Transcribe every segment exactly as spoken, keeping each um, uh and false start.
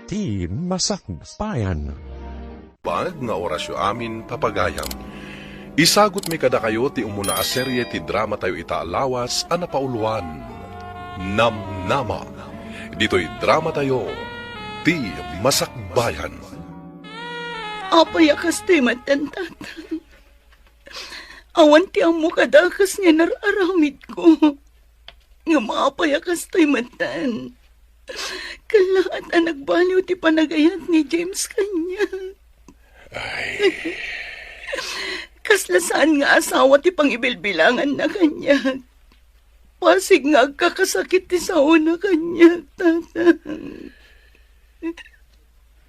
Ti Masakbayan. Bag nga orasyo amin, papagayam. Isagutmi kadakayo ti umuna a serie ti dramatayo ita a lawas a napauluan, Namnama. Ditoy dramatayo, Ti Masakbayan. Apay a kastoy met, Tatang? Awan ti ammo kadakes nga inar-aramidko. Ngem apay a kastoy metten? Kallaat a nagbaliw ti panagayat ni James kaniak. Ay. Kasla saan nga asawa ti pangibilbilanganna kaniak. Pasig nga agkakasakit ti saona kaniak, Tatang.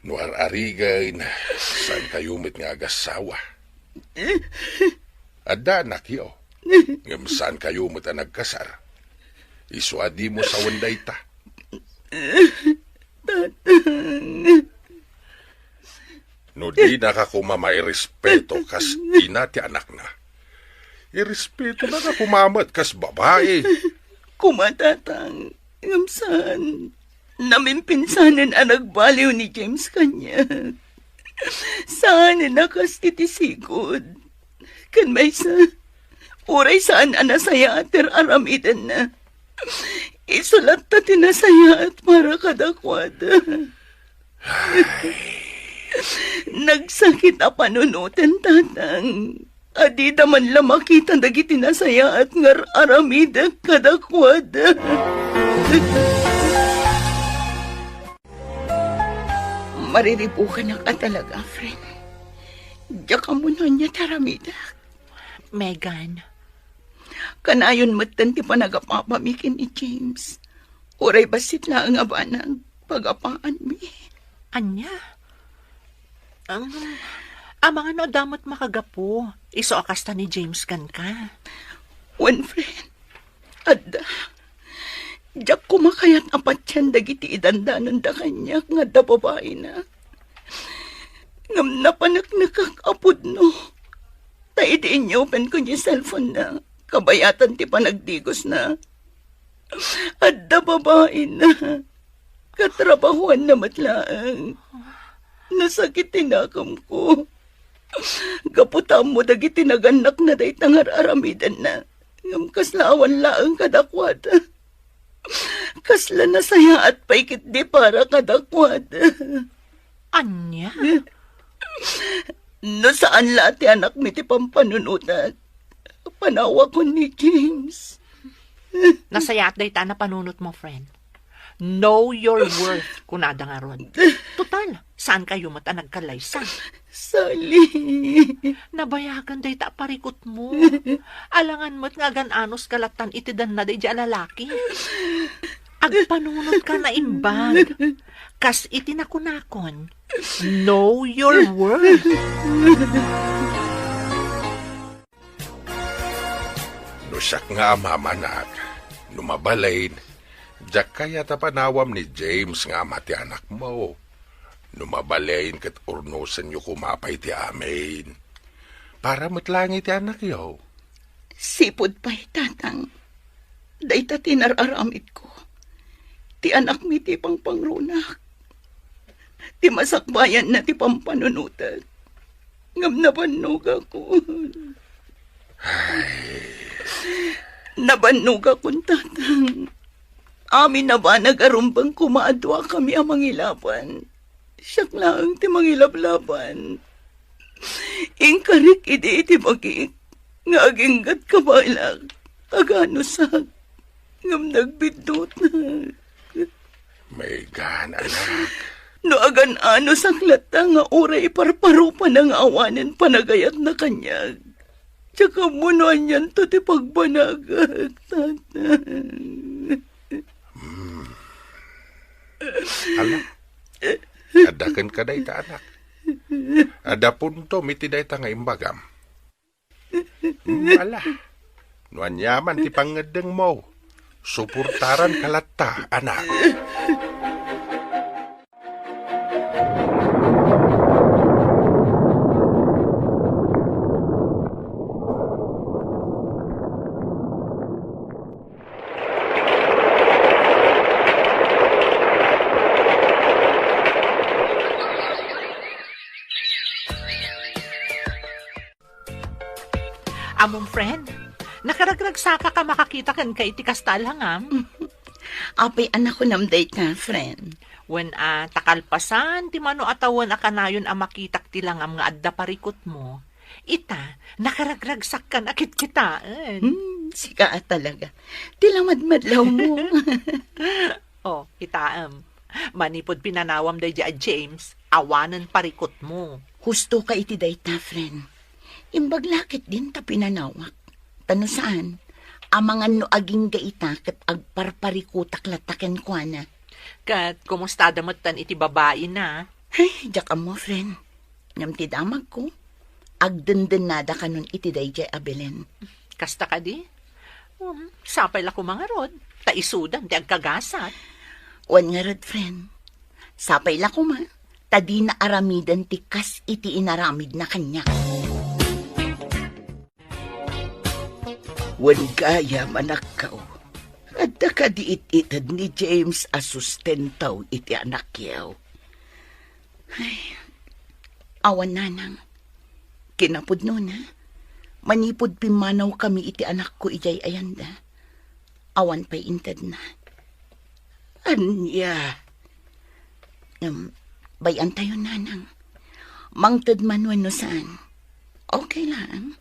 No ar-arigen, saankayo met nga agassawa. Adda anakyo, ngem saankayo met a nagkasar. Isu a dimo sawen dayta. Tatang. No dinaka koma mairespeto kas ina ti anakna, irespetonaka koma met kas babai. Koma, Tatang, ngem saan. Namimpinsanen a nagbaliw ni James kaniak. Saanen a kas iti sigud. Ken maysa, uray saan a nasayaat ti ar-aramidenna, isu latta ti nasayaat para kadakuada. Nagsakit a panunoten, Tatang. A dida man la makita dagiti nasayaat nga ar-aramidek kadakuada. Mariribukanak a talaga, friend. Diak ammo no ania ti aramidek. Megan. Kanayon metten ti panagapapami ken ni James. Uray bassit laeng a banag, pagapaanmi. Ania? Um, amangan no adda met makagapu, isu a kasta ni James kenka. Wen, friend. Adda. Diak koma kayat a patien dagiti idandanonda kaniak nga adda babaina. Ngem napaneknekak a pudno. Ta idi inyupenko ni cellphone-na, kabayatan ti panagdigosna. Adda babaina. Katrabahuanna met laeng. Nasakit ti nakemko. Gapu ta ammo dagiti nagannakna dayta nga ar-aramidenna. Ngem kasla awan laeng kadakuada. Kasla nasayaat pay ketdi para kadakuada. Ania? No saan la ti anakmi ti pampanunotak, panawakon ni James. Nasayaat dayta a napanunotmo, friend. Know your worth, kunada ngarud. Total, saankayo met a nagkalaysa. Sally. Nabayagan dayta a parikutmo. Alangan met nga agan-anoska lattan iti danna daydiay a lalaki. Agpanunotka naimbag. Kas iti nakunakon, know your worth. No siak nga amamanak, no mabalin, diak kayat a panawam ni James nga ama ti anakmo. No mabalin ket urnosenyo koma pay ti amin. Para met laeng iti anakyo. Sipud pay, Tatang. Dayta ti nar-aramidko. Ti anakmi ti pangpangrunak. Ti masakbayanna ti pampanunotek. Ngem nabannogakon. Nabannogakon, Tatang. Amin a banag a rumbeng koma a duakami a mangilaban. Siak laeng ti mangilablaban. Inkarik idi iti bagik nga aginggat kabaelak, aganosak, ngem nagbiddutak. Megan, anak. No agan-anosak latta nga uray iparparupana nga awanen panagayatna kaniak, diak ammo no anianto ti pagbanagak, Tatang. Hmm. Ala, adda kenka dayta, anak. Adda puntom iti dayta nga imbagam. Hmm, ala, no aniaman ti pangngeddengmo, suportaranka latta, anak. Among friend, nakaragragsakak a makakita kenka iti kasta a langam. Apay a nakunam dayta, friend? Wen a, ta kalpasan ti mano a tawen a kanayon a makitak ti langam nga adda parikutmo, ita, nakaragragsakkan a kitkitaen. Hmm, sika a talaga. Ti lamadmadlawmo. Oh, kitaem. Manipud pinanawam daydiay a James, awanen parikutmo. Husto ka iti dayta, friend. Imbag la ketdin ta pinanawak. Ta no saan, amangan no agingga ita ket agparparikutak latta kenkuana. Ket kumustada metten iti babaina? Ay, diak ammo, friend. Ngem ti damagko, agdendennada kanon iti daydiay a Belen. Kasta kadi? Um, sapay la koma ngarud, ta isudan ti agkagasat. Wen ngarud, friend. Sapay la koma, ta dina aramiden ti kas iti inaramidna kaniak. Wen gayam, anakko, adda kadi it-ited ni James a sustento iti anakyo? Ay, awan, nanang. Kinapudnona, manipud pimmanawkami iti anakko idiay ayanda, awan pay intedna. Ania? Ngem, bay-antayon, nanang. Mangted man wenno saan, okay lang.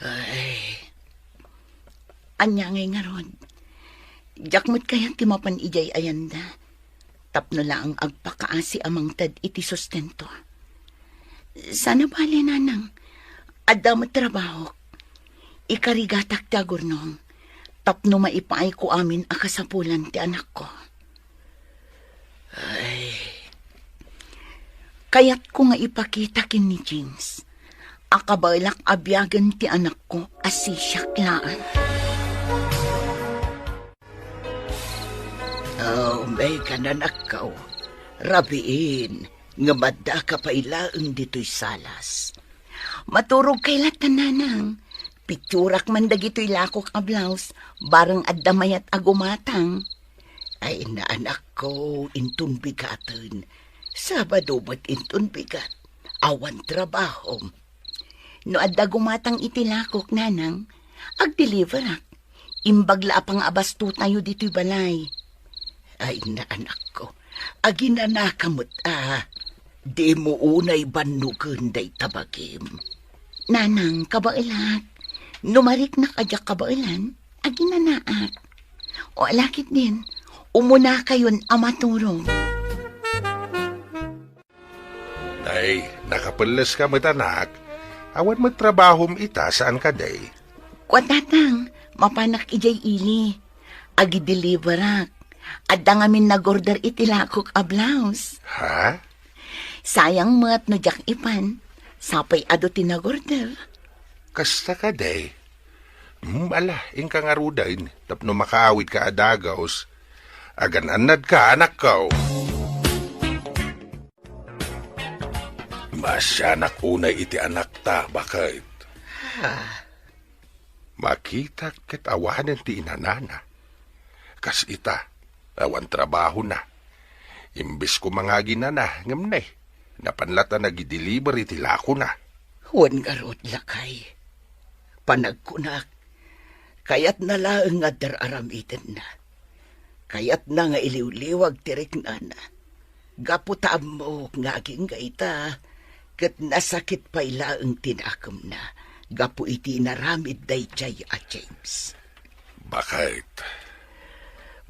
Ay. Ania ngay ngarud? Diak met kayat ti mapan idiay ayanda tapno laeng agpakaasi a mangted iti sustento. Saan a bale, nanang. Adda met trabahok. Ikarigatak ti agurnong tapno maipaayko amin a kasapulan ti anakko. Ay. Kayatko nga ipakita ken ni James a kabaelak a biagen ti anakko a sisiak laeng. Oh, may kananakkaw. Rabiin, nga maddaka pay laeng ditoy salas. Maturogkay latta, nanang. Pitsurak man dagitoy lakok a blouse, bareng adda mayat a gumatang. Ay, naanakko, inton bigaten. Sabado met inton bigat. Awan trabahom. No adda gumatang iti lakok, nanang, agdeliverak. Imbag la a pangabastotayo ditoy balay. Ay, naanakko, aginanaka met a. Dimo unay bannogen dayta bagim. Nanang, kabaelak. No mariknak a diak kabaelan, aginanaak. O, ala ketdin, umunakayon a maturog. Ay, nakapelleska met, anak. Awan met trabahom ita, saan kadi? Kua, tatang, mapanak idiay ili. Agideliverak. Adda ngamin nagorder iti lakok a blouse. Ha? Sayang met no diak ipan. Sapay adu ti nagorder. Kasta kadi? Hmm, ala, inka ngaruden tapno makaawidka a dagus. Agan-annadka, anakko. Maasianak unay iti anakta, baket. Ah. Makitak ket awanen ti inanana. Kas ita, awan trabahona. Imbes koma nga aginana, ngem ne, napan latta nagideliver iti lakona. Wen ngarud, lakay. Panagkunak, kayatna laeng nga adda ar-aramidenna. Kayatna nga iliwliwag ti riknana. Gapu ta ammok nga agingga ita, ket nasakit pay laeng ti nakemna gapu iti inaramid daydiay a James. Baket.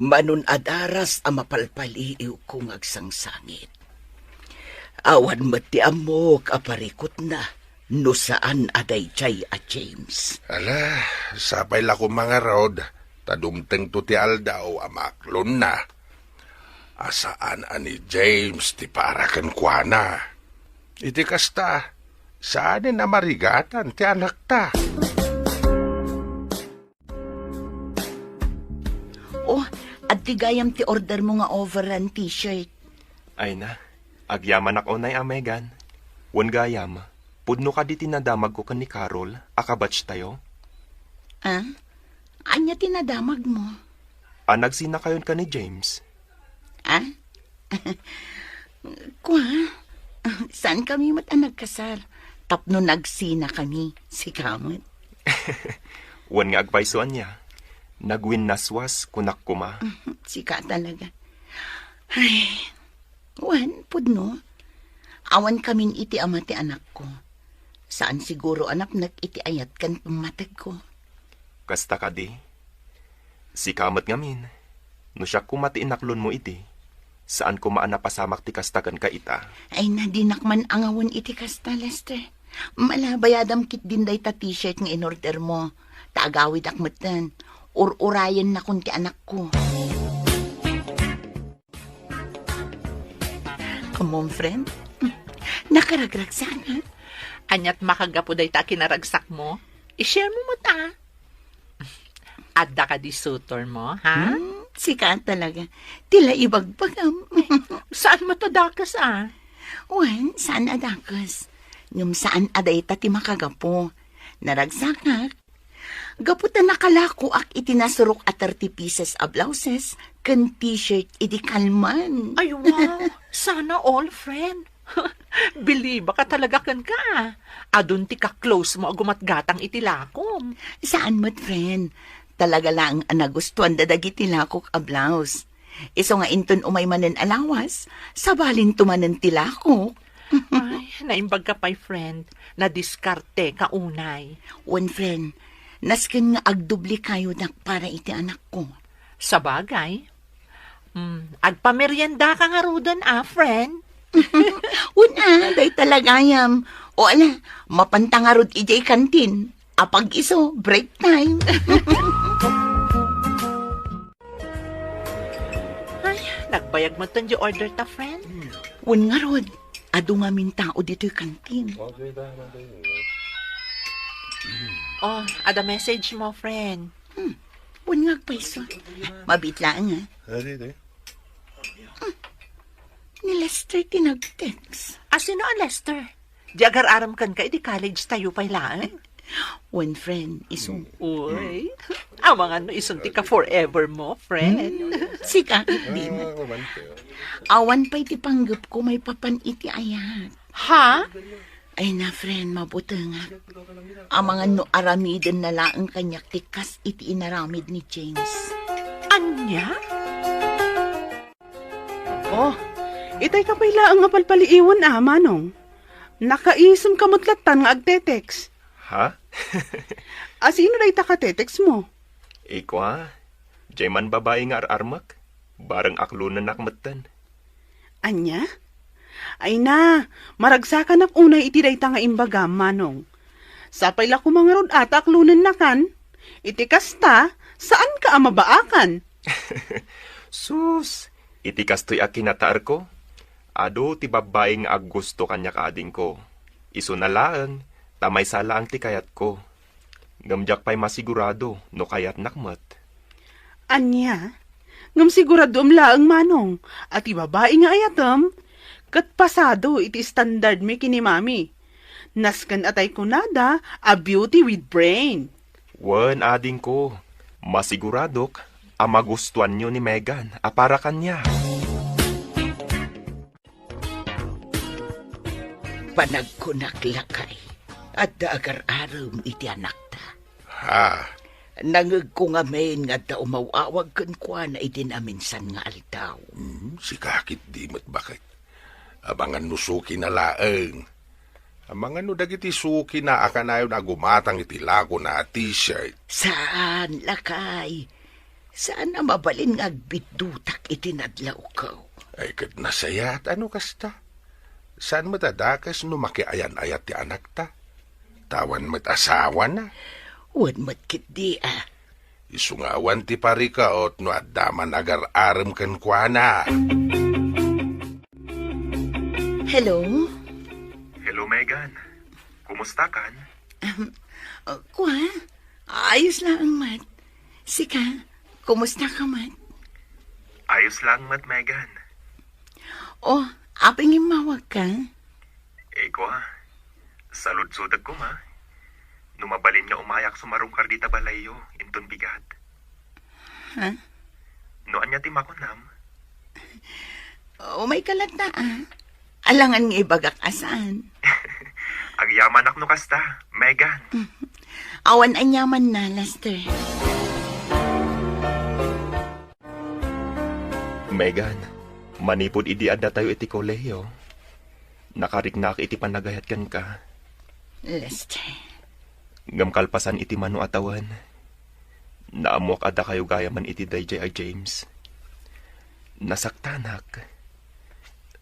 Manon adaras a mapalpaliiwko nga agsangsangit. Awan met ti ammok a parikutna no saan a daydiay a James. Ala, sapay la koma ngarud, ta dumtengto ti aldaw a maaklonna a saan a ni James ti para kenkuana. Iti kasta, saanen a marigatan ti anakta. Oh, adtoy gayam ti ordermo nga overall t-shirt. Ay na, agyamanak unay a, Megan. Wen gayam, pudno kadi ti nadamagko ken ni Carol a kabatchtayo? Ah? Ania ti nadamagmo? A nagsinakayon ken ni James. Ah? Kua? Saankami met a nagkasar tapno nagsinakami, sika met. Wen nga agpayso ania, nagwinnaswas, kunak koma. Sika talaga. Ay, wen, pudno. Awan kamin iti ama ti anakko. Saan siguro a napnek iti ayat ken pammategko. Kasta kadi? Sika met ngamin. No siak koma ti inaklonmo idi, saan koma a napasamak ti kasta kenka ita. Ay, na, dinak man angawen iti kasta, Lester. Malabayadam ketdin dayta t-shirt nga in-order mo. Ta agawidak metten. Ur-urayennakon ti anakko. Ammom, friend? Nakaragragsak, ha? Aniat makagapu dayta a kinaragsakmo? I-share mo met, a. Adda kadi suitor mo, ha? Hmm, sika talaga. Ti la ibagbagam. Saan met a dakes, a? Wen, saan a dakes. Ngem saan a dayta ti makagapu. Naragsakak. Gapu ta nakalakoak iti nasurok a thirty pieces a blouses ken t-shirt idi kalman. Ay, wow! Sana all, friend. Bilibak a talaga kenka. Adun ti ka-close mo a gumatgatang iti lakom. Saan met, friend. Talaga laeng a nagustuanda dagiti lakok a blouse. Isu nga inton umay manen a lawas, sabalinto manen ti lakok. Ay, naimbag ka pay, friend. Nadiskarteka unay. Wen, friend, nasken nga agdubli kayodak para iti anakko. Sabagay. Mm, agpameriendaka ngaruden, a, friend? Wen, a, dayta la gayam. O, ala, mapanta ngarud idiay kantin. Apag-isu, break time. Ay, nagbayag metten ti order ta, friend. Wen ngarud, adu ngamin tao ditoy kantin. Oh, ada message mo, friend. Hmm. Wen nga agpayso. Mabiit laeng, a. Adi, adi. Hmm. Ni Lester ti nag-text. A, sino a Lester? Di agar-arem kenka idi college tayo pay laeng? Wen, friend, isu. Uy, amangan no isun ti ka-forever mo, friend. Hmm, sika, di na. Awan pay ti panggepko maipapan iti ayat. Ha? Ay na, friend, mabutengak. Amangan no aramidenna laeng kaniak ti kas iti inaramid ni James. Ania? Oh, itay ka pay laeng nga palpaliiwen, a, Manong. Nakaisem ka met lattan nga agte-text. Ha? A, sino dayta ka-text mo? Ikua, diay man babai nga ar-armek, bareng aklonennak metten. Ania? Ay na, maragsakanak unay iti dayta nga imbagam, Manong. Sapay la koma ngarud a ta aklonennakan. Iti kasta, saanka a mabaakan. Sus, iti kastoy a kinataerko, adu ti babbai nga aggusto kaniak, adingko. Isuna laeng, ta maysa laeng ti kayatko. Ngem diak pay masigurado no kayatnak met. Ania? Ngem siguradoem laeng, Manong, a ti babai nga ayatem ket pasado iti standardmi ken ni Mami. Nasken a tay kunada a beauty with brain. Wen, adingko, masiguradok a magustuanyo ni Megan a para kaniak. Panagkunak, lakay, adda agar-arem iti anakta. Ha? Nangegko ngamin nga adda umaw-awag kenkuana iti naminsan nga aldaw. Hmm, sika ketdi met, baket. Amangan no sukina laeng. Amangan no dagiti sukina a kanayon a gumatang iti lakona a t-shirt. Saan, lakay. Saan a mabalin nga agbiddutak iti nadlawko. Ay, ket nasayaat a no kasta. Saan met a dakes no makiayan-ayat ti anakta. Ta awan met asawana. Wen met ketdi a. Isu nga awan ti parikaot no adda man agar-arem kenkuana. Hello? Hello, Megan. Kumusta kan? Um, uh, kua? Ayos laeng met. Sika, kumusta ka met? Ayos laeng met, Megan. Oh, apay nga immawag ka? Eh, kua, saludsodek koma. No mabalin nga umayak sumarungkar dita balayyo, inton bigat. Ha? No ania ti makunam? Umay ka latta, a. Alangan nga ibagak a saan. Agyamanak no kasta, Megan. Awan aniamanna, Lester. Megan, manipud idi addatayo iti kolehiyo, nakariknaak iti panagayat kenka. Lester. Ngem kalpasan iti mano a tawen, naammoak a dakayo gayamen iti daydiay a James. Nasaktanak.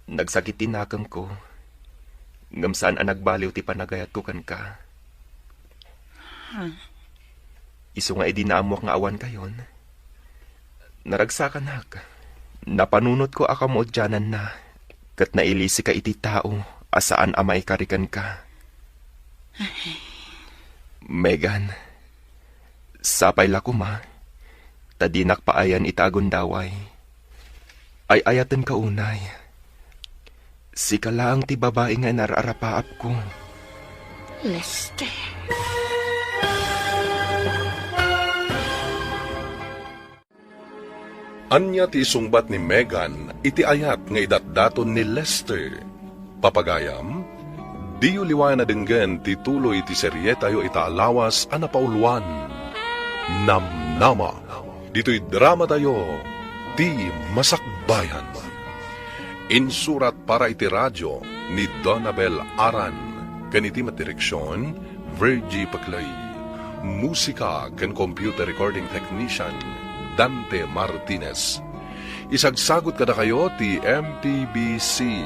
Nagsakit ti nakemko, ngem saan a nagbaliw ti panagayatko kenka. Huh? Isu nga idi naammoak nga awankayon, naragsakanak. Napanunotko a kamaudiananna, ket nailisika iti tao a saan a maikari kenka. Megan, sapay la koma, ta dinak paayan ita a gundaway. Ay-ayatenka unay. Sika laeng ti babai nga inar-arapaapko. Lester. Ania ti isungbat ni Megan iti ayat nga idatdaton ni Lester? Papagayam, diyo liwayan a denggen ti tuloy ti serietayo ita a lawas a napauluan, Namnama. Ditoy dramatayo, Ti Masakbayan. Insurat para iti radio ni Donabel Aran, ken iti met direksion, Virgie Paclay. Musika ken computer recording technician, Dante Martinez. Isagsagut kadakayo ti M P B C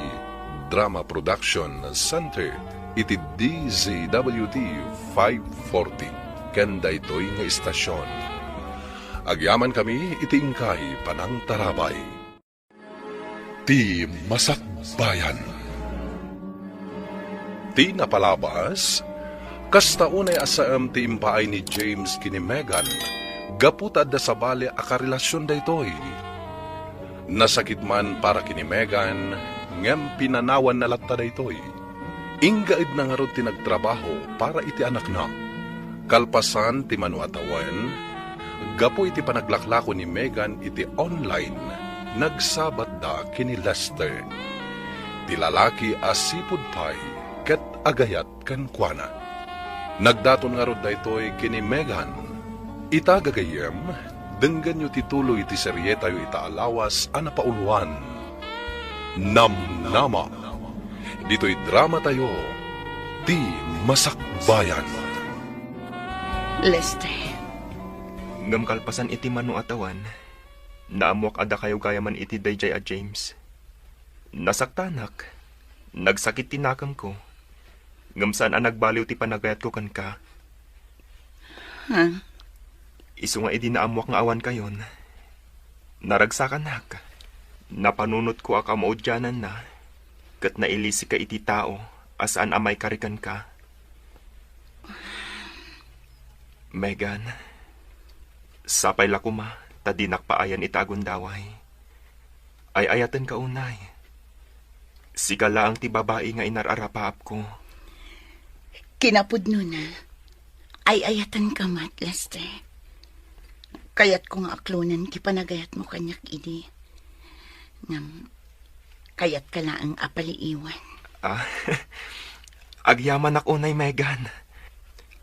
Drama Production Center iti D Z W T five forty ken daytoy nga istasion. Agyamankami iti inkay panangtarabay. Ti Masakbayan. Ti napalabas, kasta unay a saem ti impaay ni James ken ni Megan gapu ta adda sabali a karelasion daytoy. Nasakit man para ken ni Megan, ngem pinanawanna latta daytoy. Inggaedna ngarud ti nagtrabaho para iti anakna. Kalpasan ti mano a tawen, gapu iti panaglaklako ni Megan iti online, nagsabatda ken ni Lester. Ti lalaki a sipud pay ket agayat kenkuana. Nagdaton ngarud daytoy ken ni Megan. Ita gagayyem, denggenyo ti tuloy ti serietayo ita a lawas a napauluan, Namnama. Ditoy dramatayo, Ti Masakbayan. Lester. Ngem kalpasan iti mano a tawen, naammoak a dakayo gayamen iti daydiay a James. Nasaktanak. Nagsakit ti nakemko. Ngem saan a nagbaliw ti panagayatko kenka. Ha? Isu nga idi naammoak nga awankayon, naragsakanak. Napanunotko a kamaudiananna, ket nailisika iti tao a saan a maikari kenka. Megan, sapay la koma ta dinak paayan ita a gundaway. Ay-ayatenka unay. Sika laeng ti babai nga inar-arapaapko. Kinapudnona, ay-ayatenka met, Lester. Kayatko nga aklonen ti panagayatmo kaniak idi. Ngem, kayatka laeng a paliiwan. Ah, agyamanak unay, Megan.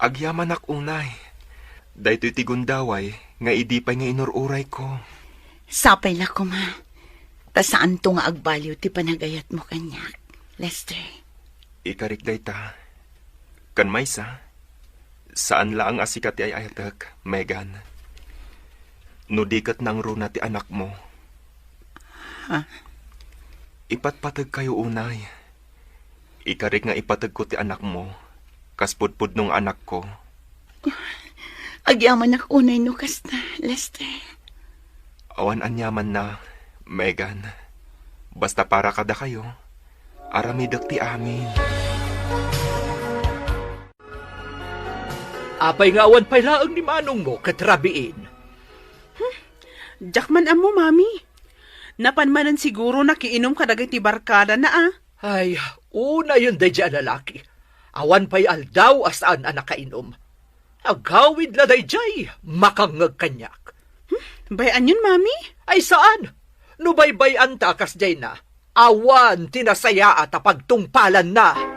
Agyamanak unay. Daytoy ti gundaway nga idi pay nga inur-urayko. Sapay la koma, ta saanto nga agbaliw ti panagayatmo kaniak, Lester. Ikarik dayta. Ken maysa, saan laeng a sika ti ay-ayatek, Megan. No di ket nangruna ti anakmo. Ha? Ipatpategkayo unay. Ikarik nga ipategko ti anakmo, kas pudpudno nga anakko. Agyamanak unay no kasta, Lester. Awan aniamanna, Megan. Basta para kadakayo, aramidek ti amin. Apay nga awan pay laeng ni manongmo ket rabiin? Hmm, diak man ammo, Mami. Napan manen siguro nakiinom kadagiti barkadana, a. Ay, unayen daydiay a lalaki. Awan pay aldaw a saan a nakainom. Agawid la daydiay, makangngeg kaniak. Hmm, bay-anyon, Mami? Ay, saan. No baybay-anta kasdiay na, awan ti nasayaat a pagtungpalanna.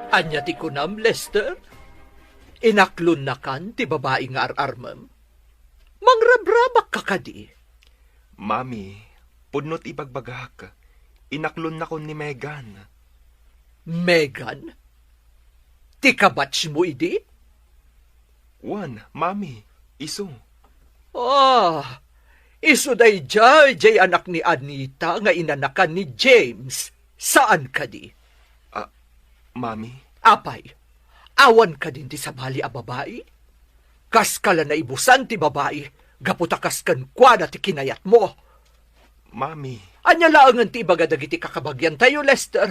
Ania ti kunam, Lester? Inaklonnakan ti babai nga ar-armem? Mangrabrabakka kadi? Mami, pudno ti ibagbagak. Inaklonnakon ni Megan. Megan? Ti kabatsmo idi? Wen, Mami, isu. Ah, isu daydiay, diay anak ni Anita nga inanakan ni James. Saan kadi? Ah, Mami? Apay, awan kadin ti sabali a babai? Kaska la naibusan ti babai, gapu ta kas kenkuana ti kinayatmo. Mami. Ania laengen ti ibaga dagiti kakabagiantayo, Lester?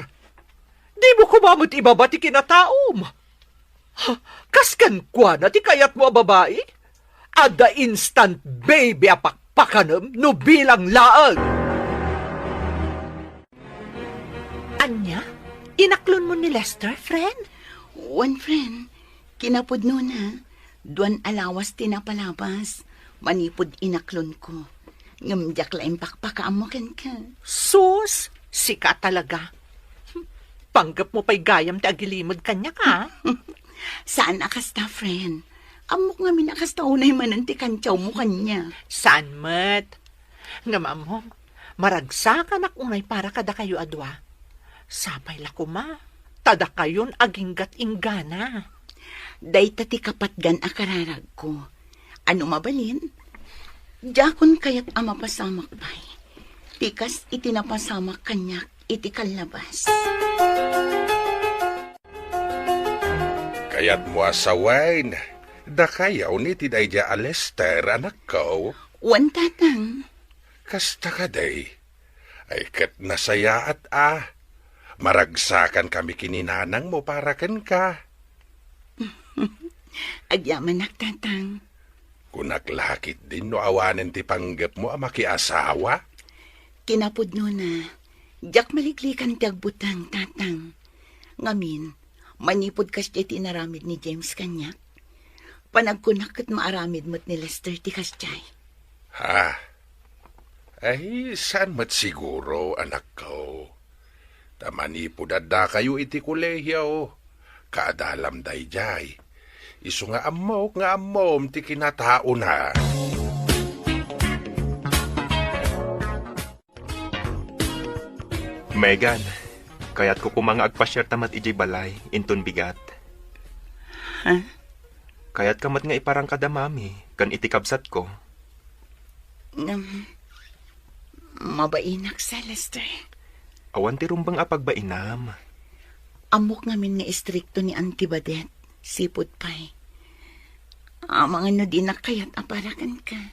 Dimo koma met ibaba ti kinataom. Ha, kas kenkuana ti kayatmo a babai? Adda instant baby a pakpakanem no bilang laeng. Ania? Inaklonmo ni Lester, friend? Wen, friend. Kinapudnona, duan a lawas ti napalabas manipud inaklonko. Ngem diak la impakpakaammo kenka. Sus, sika talaga. Panggepmo pay gayam ti agilimed kaniak, a? Saan a kasta, friend. Ammok ngamin a kasta unay manen ti kantiawmo kaniak. Saan met? Ngem ammom, maragsakanak unay para kadakayo a dua. Sapay la koma, ta dakayon aginggat inggana. Dayta ti kapatgan a kararagko. Ano mabalin? Diakon kayat a mapasamak pay. Ti kas iti napasamak kaniak iti kallabas. Kayatmo a sawen, dakayo ni ti daydiay a Lester, anakko? Wen, tatang. Kasta kadi? Ay, ket nasayaat a. Maragsakankami ken ni nanangmo para kenka. Agyamanak, tatang. Kunak la ketdin no awanen ti panggepmo a makiasawa? Kinapudnona, diak maliklikan ti agbuteng, tatang. Ngamin, manipud kasdiay ti inaramid ni James kaniak, panagkunak ket maaramid met ni Lester ti kasdiay. Ha? Ay, saan met siguro, anakko. Ta manipud addakayo iti kolehio, kaadalam daydiay. Isu nga ammok nga ammom ti kinataona. Megan, kayatko koma nga agpasiarta met idiay balay, inton bigat. Ha? Kayatka met nga iparang kada mami ken iti kabsatko? Ngem, mabainak, Celeste. Awan ti rumbeng a pagbainam. Ammok ngamin nga istrikto ni Auntie Badet, sipud pay. Amangan no dinak kayat a para kenka.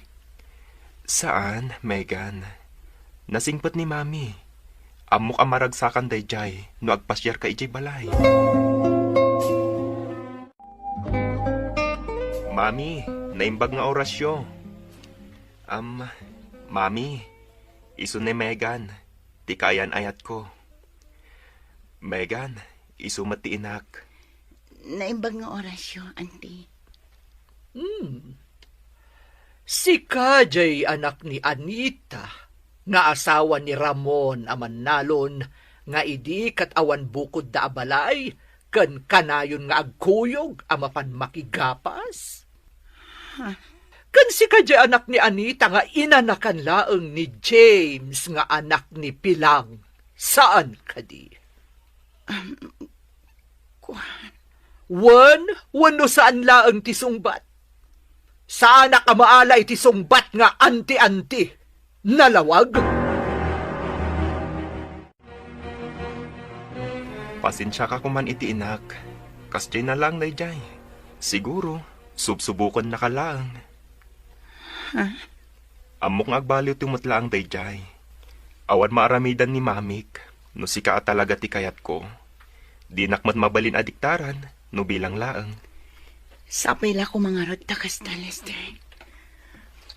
Saan, Megan. Nasingpet ni Mami. Ammok a maragsakan daydiay no agpasiarka idiay balay. Mami, naimbag nga orasyo. Am, Mami, isu ni Megan, ti kaayan-ayatko. Megan, isu met ti inak. Naimbag nga orasyo, Auntie. Hmm. Sika diay anak ni Anita, nga asawa ni Ramon a mannalon, nga idi ket awan bukodda a balay, ken kanayon nga agkuyog a mapan makigapas? Huh? Ken sika diay anak ni Anita nga inanakan laeng ni James nga anak ni Pilang, saan kadi? Um, kuan. Wen, wenno saan laeng ti sungbat? Saanak a maala iti sungbat nga anti-anti. Nalawag? Pasensiaka koman iti inak. Kasdiay na laeng daydiay. Siguro, subsubokennaka laeng. Ha? Ammok nga agbaliwto met laeng daydiay. Awan maaramidan ni Mamik, no sika a talaga ti kayatko. Dinak met mabalin a diktaran, no bilang laeng. Sapay la koma ngarud ta kasta, Lester.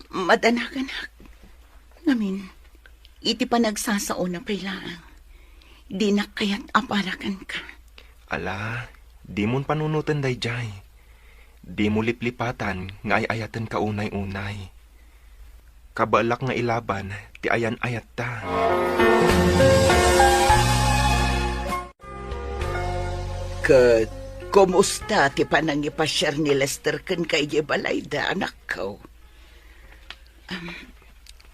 Madanaganak. Ngamin, iti panagsasaona pay laeng, dinak kayat a para kenka. Ala, dimon panunoten daydiay. Dimo liplipatan nga ay-ayatenka unay-unay. Kabaelak nga ilaban ti ayan-ayatta. Ket, kumusta ti panangipasiar ni Lester kenka idiay balayda, anakko?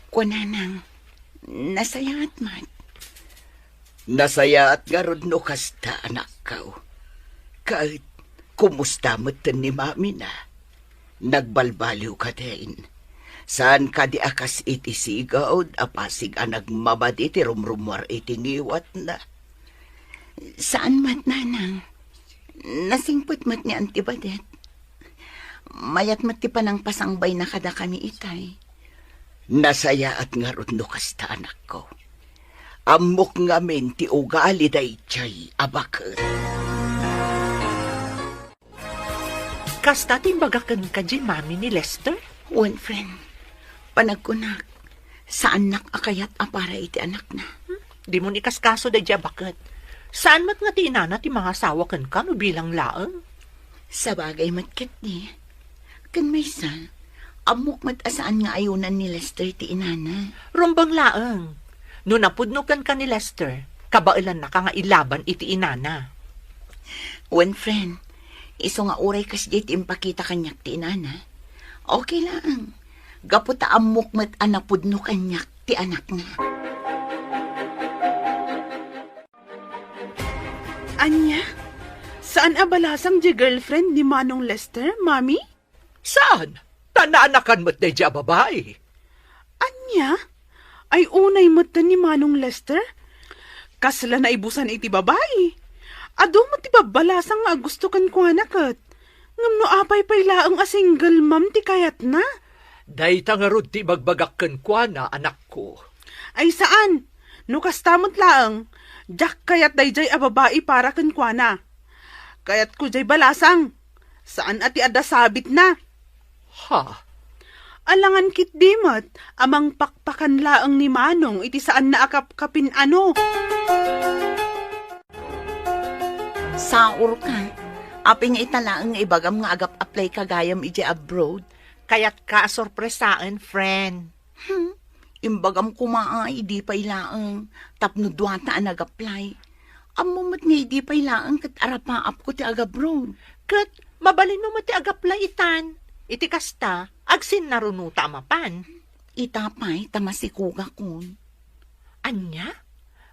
Kuan, nanang, nasayaat met. Nasayaat ngarud no kasta, anakko. Ket, kumusta metten ni mamina? Nagbalbaliw kadin? Saan kadi a kas iti sigud a pasig a nagmamadi ti rumrumuar iti ngiwatna? Saan met, nanang. Nasingpet met ni Auntie Badet. Mayat met ti panangpasangbayna kadakami itay. Nasayaat ngarud no kasta, anakko. Ammok ngamin ti ugali daydiay a baket. Kasta ti imbagak kenka diay mami ni Lester? Wen, friend. Panagkunak, saannak a kayat a para iti anakna. Hmm? Dimon ikaskaso daydiay a baket. Saan met nga ti inana ti mangasawa kenka no bilang laeng? Sabagay met ketdi. Ken maysa, ammok met a saan nga ayonan ni Lester ti inana. Rumbeng laeng. No napudno kenka ni Lester, kabaelannaka nga ilaban iti inana. Wen, friend, isu nga uray kasdiay ti impakita kaniak ti inana, okay laeng. Gapu ta ammok met a napudno kaniak ti anakna. Ania? Saan a balasang diay girlfriend ni Manong Lester, Mami? Saan? Ta naanakan met daydiay a babai. Ania? Ay, unay met ni Manong Lester? Kasla naibusan iti babai. Adu met ti babbalasang nga agusto kenkuana ket. Ngem no apay pay laeng a single mom ti kayatna? Dayta ngarud ti ibagbagak kenkuana, anakko. Ay, saan. No kasta met laeng, diak kayat daydiay a babai para kenkuana. Kayatko diay balasang. Saan a ti adda sabitna. Ha? Alangan ketdi met a mangpakpakan laeng ni Manong iti saanna a kapkapin-ano. Saurka, apay nga ita laeng nga ibagam nga agap-apply ka gayam idiay abroad? Kayatka a sorpresaen, friend. Hmm, imbagam koma a idi pay laeng, tapno duata a nag-apply. Ammom met nga idi pay laeng ket arapaapko ti agabroad. Ket mabalinmo met ti agaplay itan. Iti kasta, agsinnarunota a mapan. Ita pay ta masikogakon. Ania?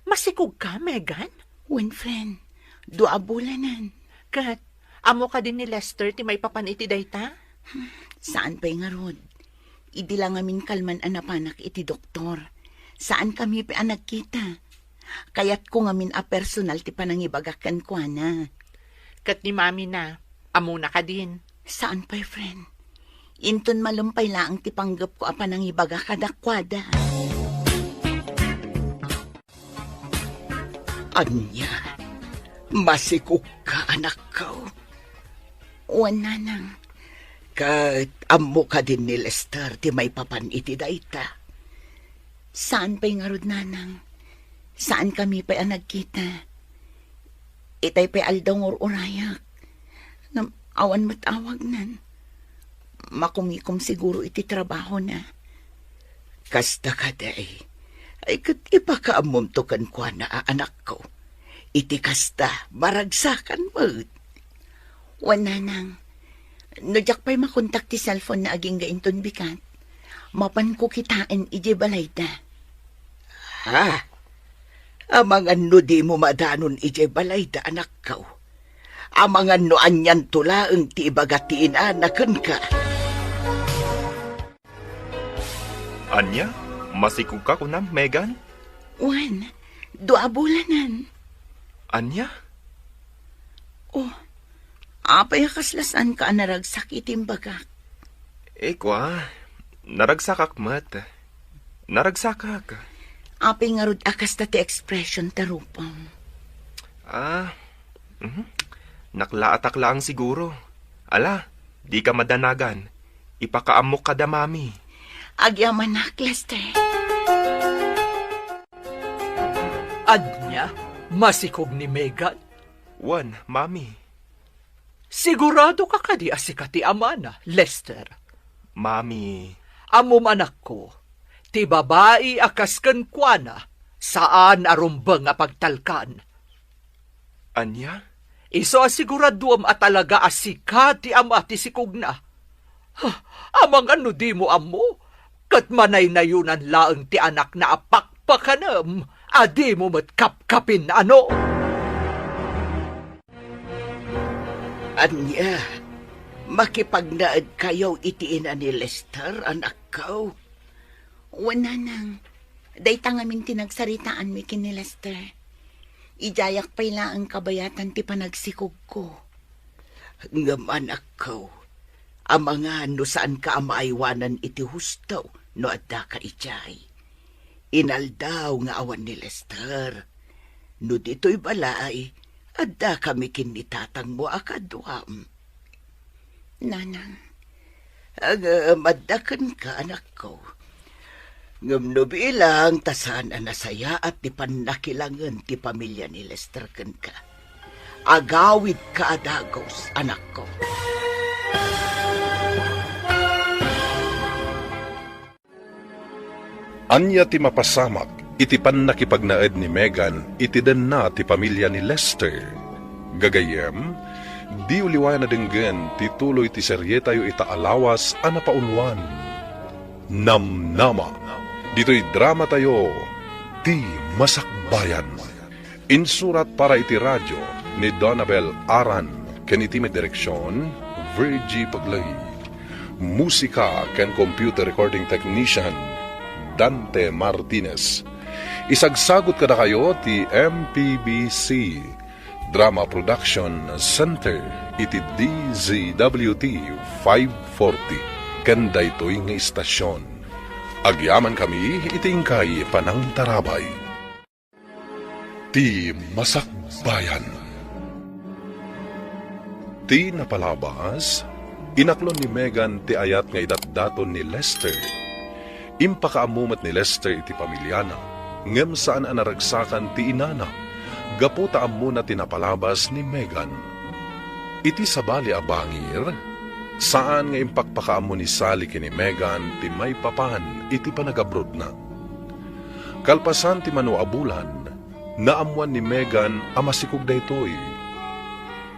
Masikogka, Megan? Wen, friend. Dua a bulanen. Ket, ammo kadi ni Lester ti maipapan iti dayta? Saan pay ngarud. Idi la ngamin kalman a napanak iti doktor. Saankami pay a nagkita. Kayatko ngamin a personal ti panangibagak kenkuana. Ket ni Mami na, ammona kadin? Saan pay, friend. Inton malem pay laeng ti panggepko a panangibaga kadakuada. Ania? Masikogka, anakko? Wen, nanang. Ket ammo kadin ni Lester ti maipapan iti dayta? Saan pay ngarud, nanang. Saankami pay a nagkita. Itay pay aldaw nga ur-urayak. Ngem awan met awagnan. Makumikom siguro iti trabahona. Kasta kadi. Ay, ket ipakaammomto kenkuana a anakko. Iti kasta, maragsakan met. Wen, nanang, no diak pay makontak ti cellphone na agingga inton bigat, mapanko kitaen idiay balayda. Ha? Amangan no dimo madanon idiay balayda, anakko. Amangan no anianto laeng ti ibaga ti inana kenka. Ania? Masikogka kunam, Megan? Wen, dua a bulanen. Ania? Oh, apay a kasla saanka a naragsak iti imbagak? Eh, kua, naragsakak met. Naragsakak. Apay ngarud a kasta ti expression ta rupam? Ah, mhm. Naklaatak laeng siguro. Ala, dika madanagan. Ipakaammok kada Mami. Agyamanak, Lester. Ania? Masikog ni Megan? Wen, Mami. Siguradoka kadi a sika ti amana, Lester? Mami. Ammom, anakko, ti babai a kas kenkuana, saan a rumbeng a pagtalkan. Ania? Isu a siguraduem a talaga a sika ti ama ti sikogna. Ha, amangan no dimo ammo, ket manaynayonan laeng ti anakna a pakpakanem a dimo met kapkapin, ano? Ania, makipagnaedkayo iti ina ni Lester, anakko? Wen, nanang, dayta ngamin ti nagsaritaanmi ken ni Lester. Idiayak pay laeng kabayatan ti panagsikogko. Ngem, anakko, amangan no saanka a maaywanan iti husto no addaka idiay. Inaldaw nga awan ni Lester. No ditoy balay, addakami ken ni tatangmo a kaduam. Nanang. Ngem adda kenka, anakko. Ngem no bilang ta saan a nasayaat ti pannakilangen ti pamilia ni Lester kenka, agawidka a dagus, anakko. Ania ti mapasamak iti pannakipagnaed ni Megan iti denna ti pamilia ni Lester? Gagayyem, diyo liwayan a denggen ti tuloy ti serietayo ita a lawas a napauluan, Namnama, ditoy dramatayo, Ti Masakbayan. Insurat para iti radio ni Donabel Aran ken iti may direksion, Virgie Paglay. Musika ken computer recording technician, Dante Martinez. Isagsagut kadakayo ti M P B C Drama Production Center iti D Z W T five forty ken daytoy nga istasion. Agyamankami iti inkay panangtarabay. Ti Masakbayan. Ti napalabas, inaklon ni Megan ti ayat nga idatdaton ni Lester. Impakaammo met ni Lester iti pamiliana, ngem saan a naragsakan ti inana, gapu ta ammona ti napalabas ni Megan. Iti sabali a bangir, saan nga impakpakaammo ni Sally ken ni Megan ti maipapan iti panagabrodna. Kalpasan ti mano a bulan, naammoan ni Megan a masikog daytoy.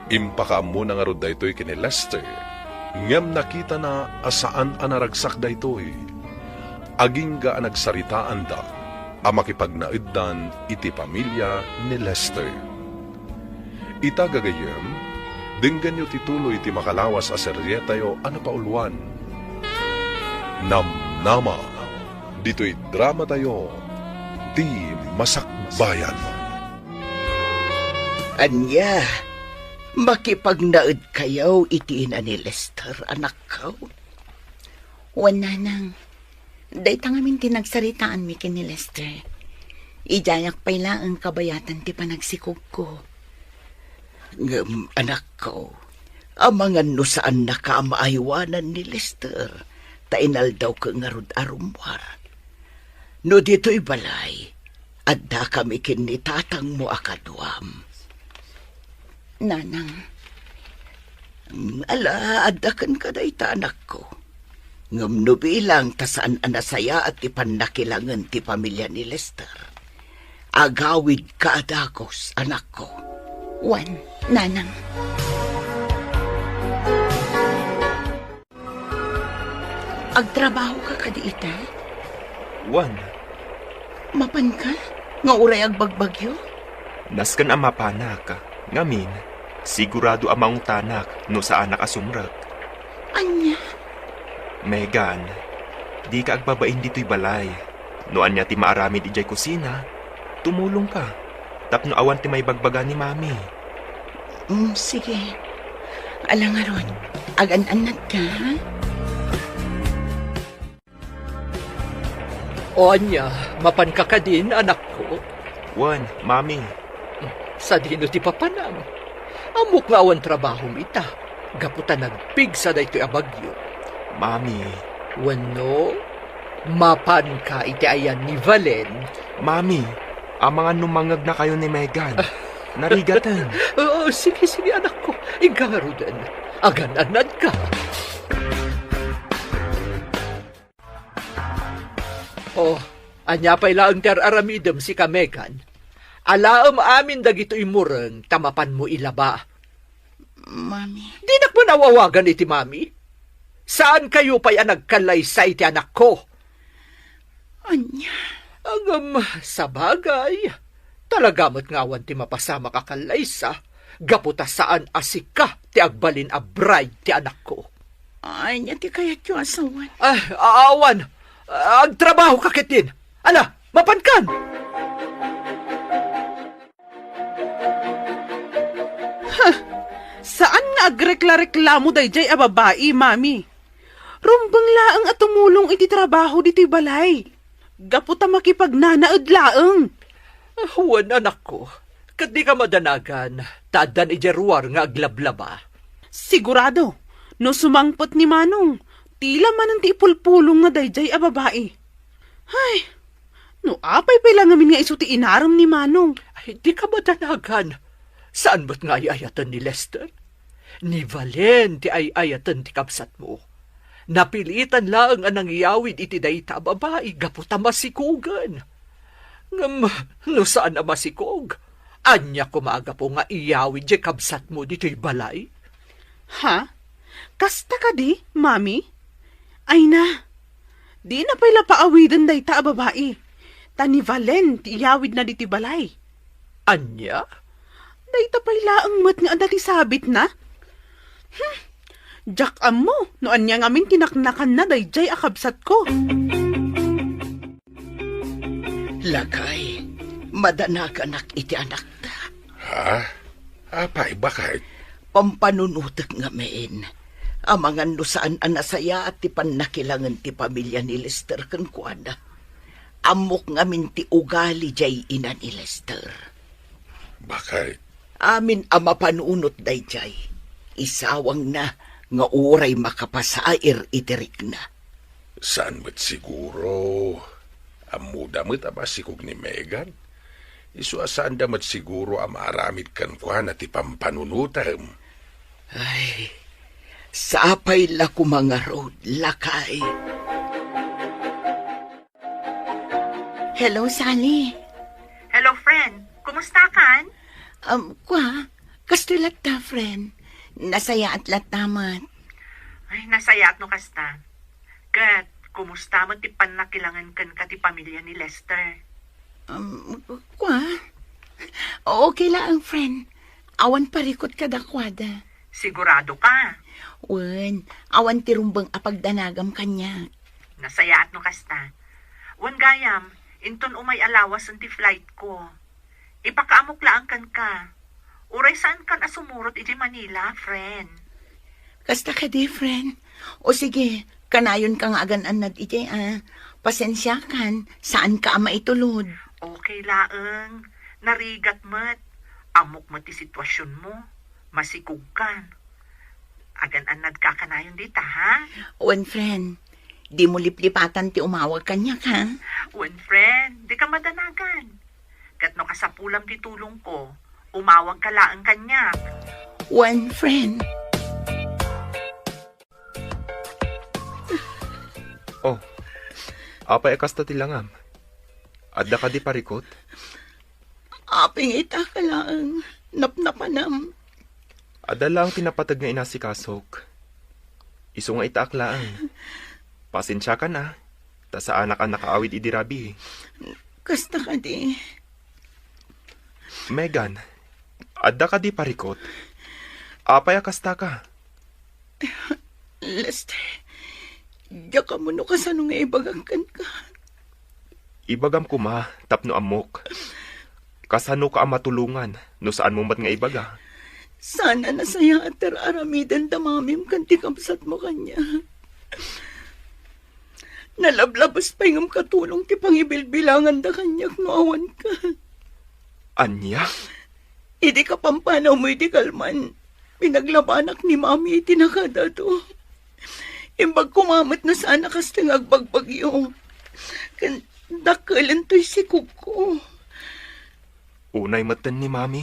Impakaammona ngarud daytoy ken ni Lester, ngem nakitana a saan a naragsak daytoy. Agingga a nagsaritaanda a makipagnaeddan iti pamilia ni Lester. Ita gagayyem, denggenyo ti tuloy ti makalawas a serietayo a napauluan, Namnama, ditoy dramatayo, Ti Masakbayan. Ania, makipagnaedkayo iti ina ni Lester, anakko? Wen, nanang. Dayta ngamin ti nagsaritaanmi ken ni Lester. Idiayak pay laeng kabayatan ti panagsikogko. Ngem, anakko, amangan no saannaka a maaywanan ni Lester, ta inaldawko ngarud a rummuar. No ditoy balay, addakami ken ni tatangmo a kaduam. Nanang. Mm, ala, adda kenka dayta, anakko. Ngem no bilang ta saan a nasayaat ti pannakilangen ti pamilia ni Lester, agawidka a dagus, anakko. Wen, nanang. Agtrabahoka kadi ita? Wen. Mapanka nga uray agbagbagyo? Nasken a mapanak. Ngamin, sigurado a maungtanak no saanak a sumrek. Ania? Megan, dika agbabain ditoy balay. No ania ti maaramid idiay kusina, tumulongka tapno awan ti maibagbaga ni Mami. Mm, sige. Ala ngarud, agan-annadka, ha? O ania, mapanka kadin, anakko? Wen, Mami. Sadino ti papanam? Ammok nga awan trabahom ita, gapu ta nagpigsa daytoy a bagyo. Mami. Wenno, mapanka iti ayan ni Valen? Mami, amangan no mangegnakayo ni Megan. Narigaten. Oo, sige, sige, anakko. Igaruden. Agan-annadka. Oh, ania pay laeng ti ar-aramidem, sika, Megan? Alaem amin dagitoy mureng ta mapanmo ilaba. Mami. Dinak man awawagan iti mami. Saankayo pay a nagkallaysa iti anakko. Ania? Ngem, sabagay, talaga met nga awan ti mapasamak a kallaysa, gapu ta saan a sika ti agbalin a bride ti anakko. Ania ti kayatyo a sawen? Ah, awan. Agtrabaho ka ketdin. Ala, mapankan! Huh! Saan nga agrekla-reklamo daydiay a babai, Mami. Rumbeng laeng a tumulong iti trabaho ditoy balay. Gapu ta makipagnanaed laeng. Wen, anakko, ket dika madanagan, ta addan idiay ruar nga aglablaba. Sigurado, no sumangpet ni Manong, tila manen ti ipulpulongna daydiay a babai. Ay, no apay pay la ngamin nga isu ti inarem ni Manong? Ay, dika madanagan. Saan met nga ay-ayaten ni Lester? Ni Valen ti ay-ayaten ti kabsatmo. Napilitan laeng a nangiyawid iti dayta a babai gapu ta masikogen. Ngem no saan a masikog, ania koma a gapu nga iyawid ti kabsatmo ditoy balay? Ha? Kasta kadi, Mami? Ay na, dina pay la paawiden dayta a babai. Ta ni Valen ti iyawidna ditoy balay. Ania? Dayta pay laeng met nga adda ti sabitna? Hmm, diak ammo no ania ngamin ti naknakanna daydiay a kabsatko. Lakay, madanaganak iti anakta. Ha? Apay, baket? Pampanunotek ngamin. Amangan no saan a nasayaat ti pannakilangen ti pamilia ni Lester kenkuana. Ammok ngamin ti ugali diay ina ni Lester. Baket? Amin a mapanunot daydiay, isawangna nga uray makapasair iti rikna. Saan met siguro? Ammoda met a masikog ni Megan. Isu a saanda met siguro a maaramid kenkuana ti pampanunotem. Ay, sapay la koma ngarud, lakay. Hello, Sally. Hello, friend. Kumusta kan? Um, kwa, kastoy latta, friend. Nasayaat latta met. Ay, nasayaat no kasta. Ket, kumusta met ti pannakilangen kenka ti pamilia ni Lester? Um, kwa? Okay laeng, friend. Awan parikut kadakuada. Sigurado ka? Wen, awan ti rumbeng a pagdanagam kaniak. Nasayaat no kasta. Wen gayam, inton umay a lawasen ti flight ko. Ipakaamok laeng kenka. Uray saankan a sumurot idiay Manila, friend. Kasta kadi, friend? O sige, kanayonka nga agan-annad idiay, a. Pasensiakan, saanka a maitulod. Okay laeng. Narigat met. Ammok met ti situasionmo. Masikogkan. Agan-annadka kanayon dita, ha? Wen, friend. Dimo liplipatan ti umawag kaniak, ha? Wen, friend. Dika madanagan. Ket no kasapulam ti tulongko, umawagka laeng kaniak. Wen, friend. Oh, apay a kasta ti langam? Adda kadi parikut? Apay nga itaak laeng, napnapanam. Adda laeng ti napateg nga inasikasok. Isu nga itaak laeng. Pasensiakan a, ta saanak a nakaawid idi rabii. Kasta kadi. Megan, adda kadi parikut? Apay a kastaka? Lester, diak ammo no kasano nga ibagak kenka. Ibagam koma tapno ammok. Kasanoka a matulongan no saanmo met nga ibaga? Saan a nasayaat ti ar-aramiden da mamim ken ti kabsatmo kaniak. Nalablabes pay ngem katulong ti pangibilbilanganda kaniak no awanka. Ania? Idi kapampanawmo iti kalman, pinaglabanak ni Mami iti nakadato. Imbag koma met no saan a kasta nga agbagbagyo. Ken dakkelento ti sikogko. Unay metten ni Mami.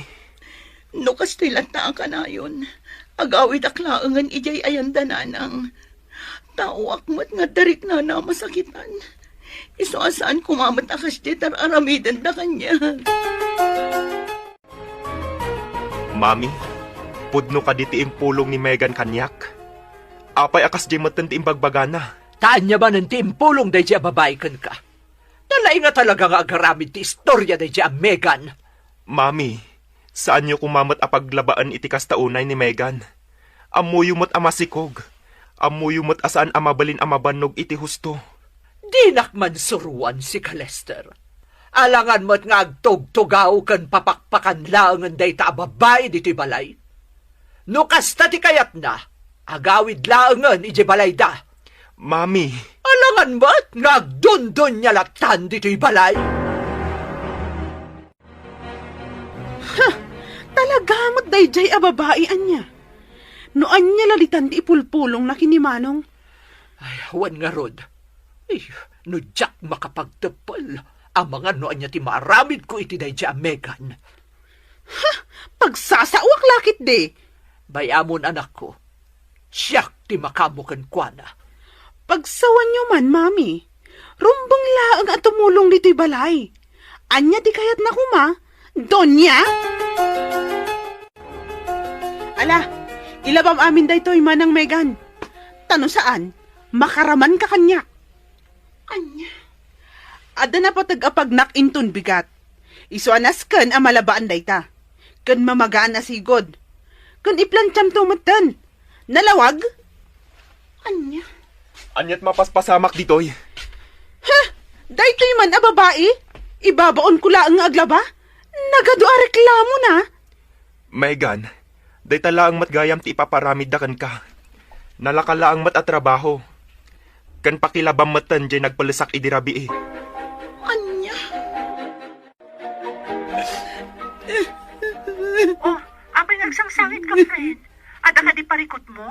No kastoy latta a kanayon, agawidak laengen idiay ayan da nanang. Taoak met nga adda riknana a masakitan. Isu a saan koma met a kasdiay ti ar-aramidenda kaniak. Mami, Pudno kadi ti impulong ni Megan kaniak? Apay a kasdiay metten ti imbagbagana? Ta ania manen ti impulong daydiay a babai kenka? Nalaing a talaga nga agaramid ti istoria daydiay a Megan. Mami, saanyo koma met a paglabaen iti kasta unay ni Megan. Ammoyo met a masikog. Ammoyo met a saan a mabalin a mabannog iti husto. Dinak man suroan sika, Lester. Alangan met nga agtugtugaw ken papakpakan laengen dayta a babai ditoy balay. No kasta ti kayatna, agawid laengen idiay balayda. Mami. Alangan met nga agdundunia lattan ditoy balay. Ha! Talaga met daydiay a babai ania? No ania la ditan ti ipulpulongna ken ni Manong? Ay, wen ngarud. Ay, no diak makapagteppel, amangan no ania ti maaramidko iti daydiay a Megan. Ha! Pagsasaoak la ketdi. Bay-amon, anakko. Siak ti makaammo kenkuana. Pagsawanyo man, Mami. Rumbeng laeng a tumulong ditoy balay. Ania ti kayatna koma, Doña? Ala, ilabam amin daytoy, Manang Megan. Ta no saan, makaramanka kaniak. Ania? Adda napateg a pagnak inton bigat. Isu a nasken a malabaan dayta. Ken mamagaan a sigud. Ken iplantiamto metten. Nalawag? Ania? Aniat mapaspasamak ditoy? Ha? Daytoy man a babai? Ibabaonko laeng nga aglaba? Nagadu a reklamona. Megan, dayta laeng met gayam ti ipaparamidda kenka. Nalaka laeng met a trabaho. Ken pakilabam metten diay nagpellesak idi rabii. Ania? Oh, apay nga agsangsangit ka, friend? Adda kadi parikutmo?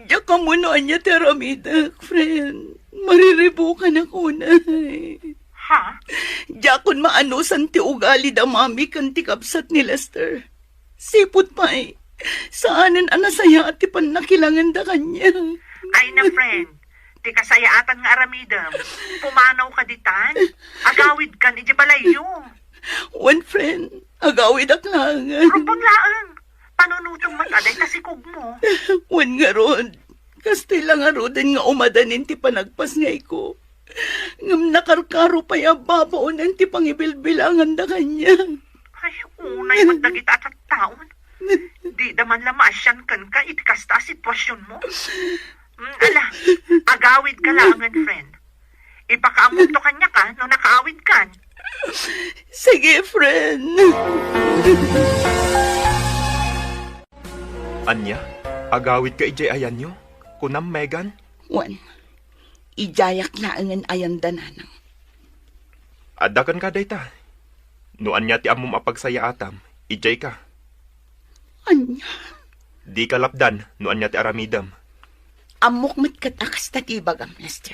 Diak ammo no ania ti aramidek, friend. Mariribukanak unay. Ha? Diakon maanusan ti ugali da Mami ken ti kabsat ni Lester. Sipud pay, saanen a nasayaat ti pannakilangenda kaniak. Ay na, friend. Ti kasayaatan nga aramidem, pumanawka ditan. Agawidkan idiay balayyo. Wen, friend, agawidak laengen. Rumbeng laeng. Panunotem met a dayta sikogmo. Wen ngarud, kastoy la ngaruden nga umadanin ti panagpasngayko. Ngem nakarkaro pay a babaonen ti pangibilbilanganda kaniak. Ay, unay met dagita a tattaon. Dida man la maasian kenka iti kasta a situasionmo. Mm, ala, agawidka laengen, friend. Ipakaammoto kaniak no nakaawidkan. Sige, friend. Ania? Agawidka idiay ayanyo? Kunam, Megan? Wen, idiayak laengen ayanda, Nanang. Adda kenka dayta. No ania ti ammom a pagsayaatam, idiayka. Ania? Dika lapdan no ania ti aramidem. Ammok met ket a kasta ti ibagam, Lester.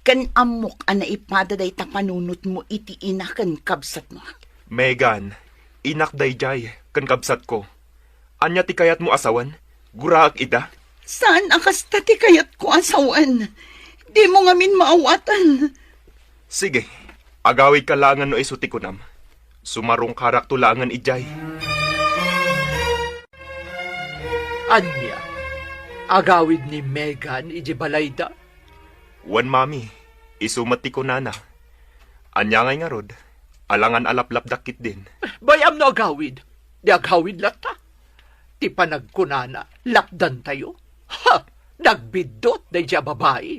Ken ammok a naipada dayta panunotmo iti ina ken kabsatmo. Megan, inak daydiay ken kabsatko. Ania ti kayatmo a sawen? Guraek ida? Saan a kasta ti kayatko a sawen. Dimo ngamin maawatan. Sige, agawidka laengen no isu ti kunam. Sumarungkarakto laengen idiay. Ania? Agawid ni Megan idiay balayda? Wen, Mami, isu met ti kunana. Ania ngay ngarud? Alangan a laplapdak ketdin. Bay-am no agawid. Di agawid latta. Ti panagkunana, lapdantayo. Ha! Nagbiddut daydiay a babai.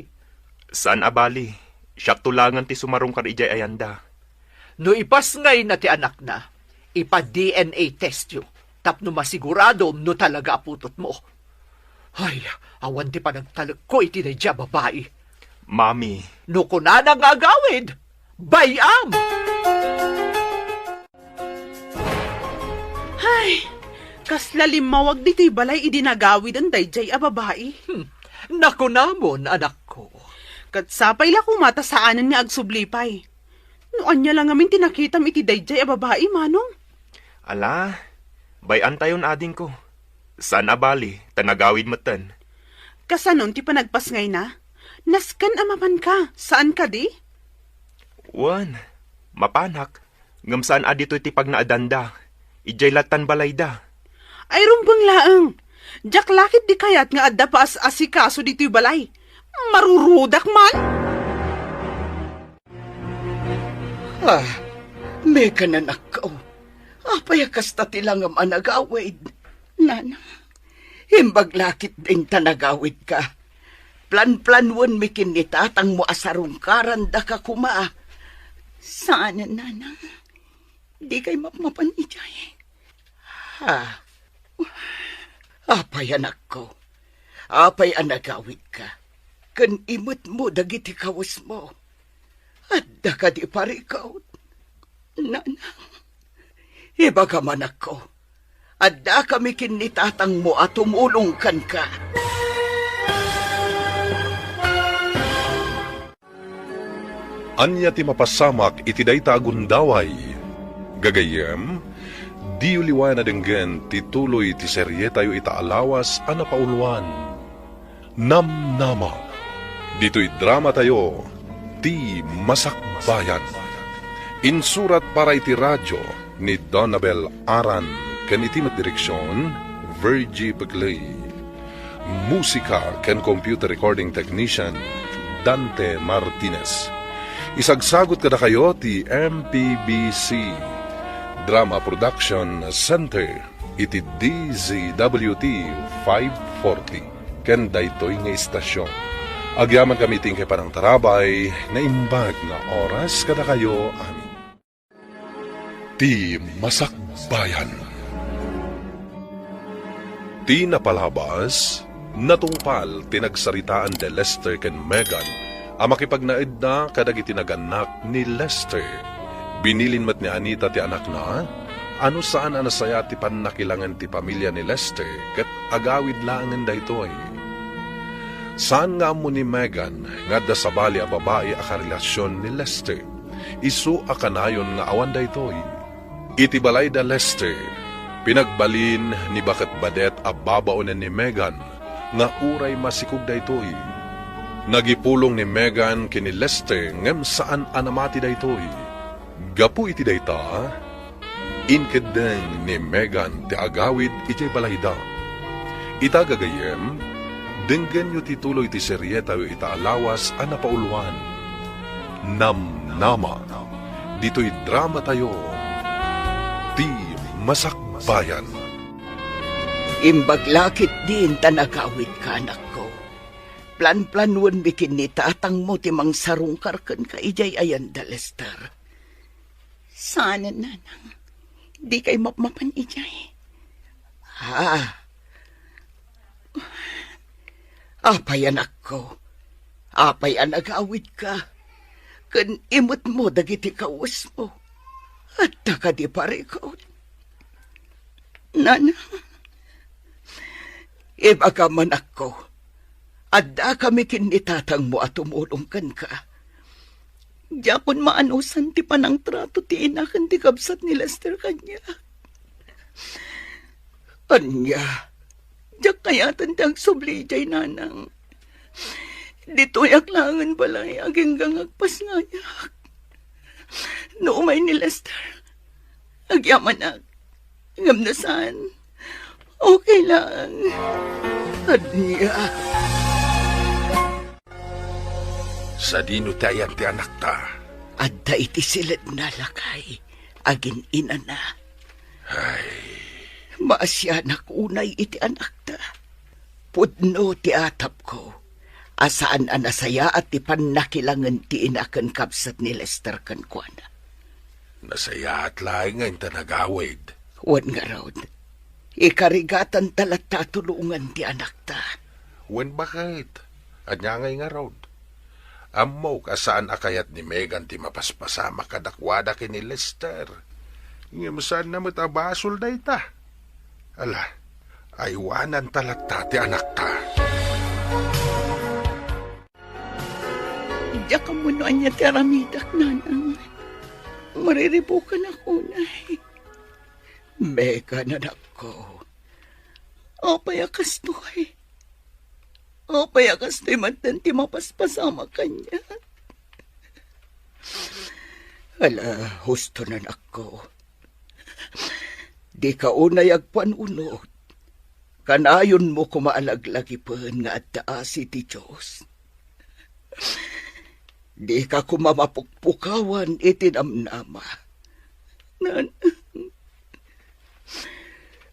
Saan a bali, siakto laengen ti sumarungkar idiay ayanda. No ipasngayna ti anakna, ipa-D N A testyo tapno masiguradom no talaga a putotmo. Ay, awan ti panagtalekko iti daydiay a babai. Mami. No kunana nga agawid, bay-am! Ay, kasla limmawag ditoy balay idi nagawiden daydiay a babai. Hmm, nakunamon, anakko. Ket sapay la koma ta saanen nga agsubli pay. No ania la ngamin ti nakitam iti daydiay a babai, Manong? Ala, bay-antayon, adingko. Saan a bali, ta nagawid metten. Kasanon ti panagpasngayna? Nasken a mapanka, saan kadi? Wen, mapanak, ngem saan a ditoy ti pagnaedanda. Idiay lattan balayda. Ay, rumbeng laeng. Diak la ketdi kayat nga adda paas-asikaso ditoy balay. Marurudak man. Ah, Megan, anakko. Apay a kasta ti langam a nagawid? Nana, imbag la ketdin ta nagawidka. Planplanwenmi ken ni tatangmo a sarungkarandaka koma. Saan, Nana. Dikay mapmapan idiay. Ha? Apay, anakko? Apay a nagawidka? Ken imetmo dagiti kawesmo. Adda kadi parikut? Nanang, ibagam, anakko, addakami ken ni tatangmo a tumulong kenka. Ania ti mapasamak iti dayta a gundaway? Gagayyem, diyo liwayan a denggen ti tuloy ti serietayo ita a lawas a napauluan, Namnama. Ditoy dramatayo, Ti Masakbayan. Insurat para iti radio ni Donabel Aran ken iti met direksion, Virgie Peclay. Musika ken computer recording technician, Dante Martinez. Isagsagut kadakayo ti M P B C Drama Production Center iti D Z W T five forty ken daytoy nga istasyon. Agyamankami iti inkay panangtarabay, naimbag nga oras kadakayo amin. Ti Masakbayan. Ti napalabas, natungpal ti nagsaritaan ni Lester ken Megan a makipagnaedda kadagiti nagannak ni Lester. Binilin met ni Anita ti anakna a no saan a nasayaat ti pannakilangen ti pamilya ni Lester ket agawid laengen daytoy. Saan nga ammo ni Megan nga adda sabali a babai a karelasion ni Lester. Isu a kanayon nga awan daytoy. Iti balay da Lester, pinagbalin ni Baket Badet a babaonen ni Megan nga uray masikog daytoy. Nagipulong ni Megan ken ni Lester ngem saan a namati daytoy. Gapu iti dayta, inkeddeng ni Megan ti agawid idiay balayda. Ita gagayyem, denggenyo ti tuloy ti serietayo ita a lawas a napauluan, Namnama, ditoy dramatayo, Ti Masakbayan. Imbag la ketdin ta nagawidka, anakko. Planplanwenmi ken ni tatangmo ti mangsarungkar kenka idiay ayan da Lester. Saanen, nanang. Dikay mapmapan idiay. Ah. Apay, anakko? Apay a nagawidka? Ken imetmo dagiti kawesmo. Adda kadi parikut? Nanang, ibagam, anakko, addakami ken ni tatangmo a tumulong kenka. Diakon maanusan ti panangtrato ti ina ken ti kabsat ni Lester kaniak. Ania, diak kayaten ti agsubli idiay, nanang. Ditoyak laengen balay agingga nga agpasngayak. No umay ni Lester, agyamanak. Ngem no saan, okay lang. Ania? Sadino ti ayan ti anakta? Adda iti siledna, lakay, agin-inana. Ay. Maasianak unay iti anakta. Pudno ti atapko a saan a nasayaat ti pannakilangen ti ina ken kabsat ni Lester kenkuana. Nasayaat laeng nga inta nagawid. Wen ngarud, ikarigatanta latta a tulongan ti anakta. Wen baket? Ania ngay ngarud? Ammok a saan a kayat ni Megan ti mapaspasamak kadakuada ken ni Lester. Ngem saanna met a basol dayta. Ala, aywananta latta ti anakta. Diak ammo no ania ti aramidak, nanang. Mariribukanak unay. Megan, anakko. Apay a kastoy? Apay a kastoy manen ti mapaspasamak kaniak? Ala, husto, anakko. Dika unay agpanunot. Kanayonmo koma a laglagipen nga adda asi ti Dios. Dika koma mapukpukawan iti namnama. Nanang,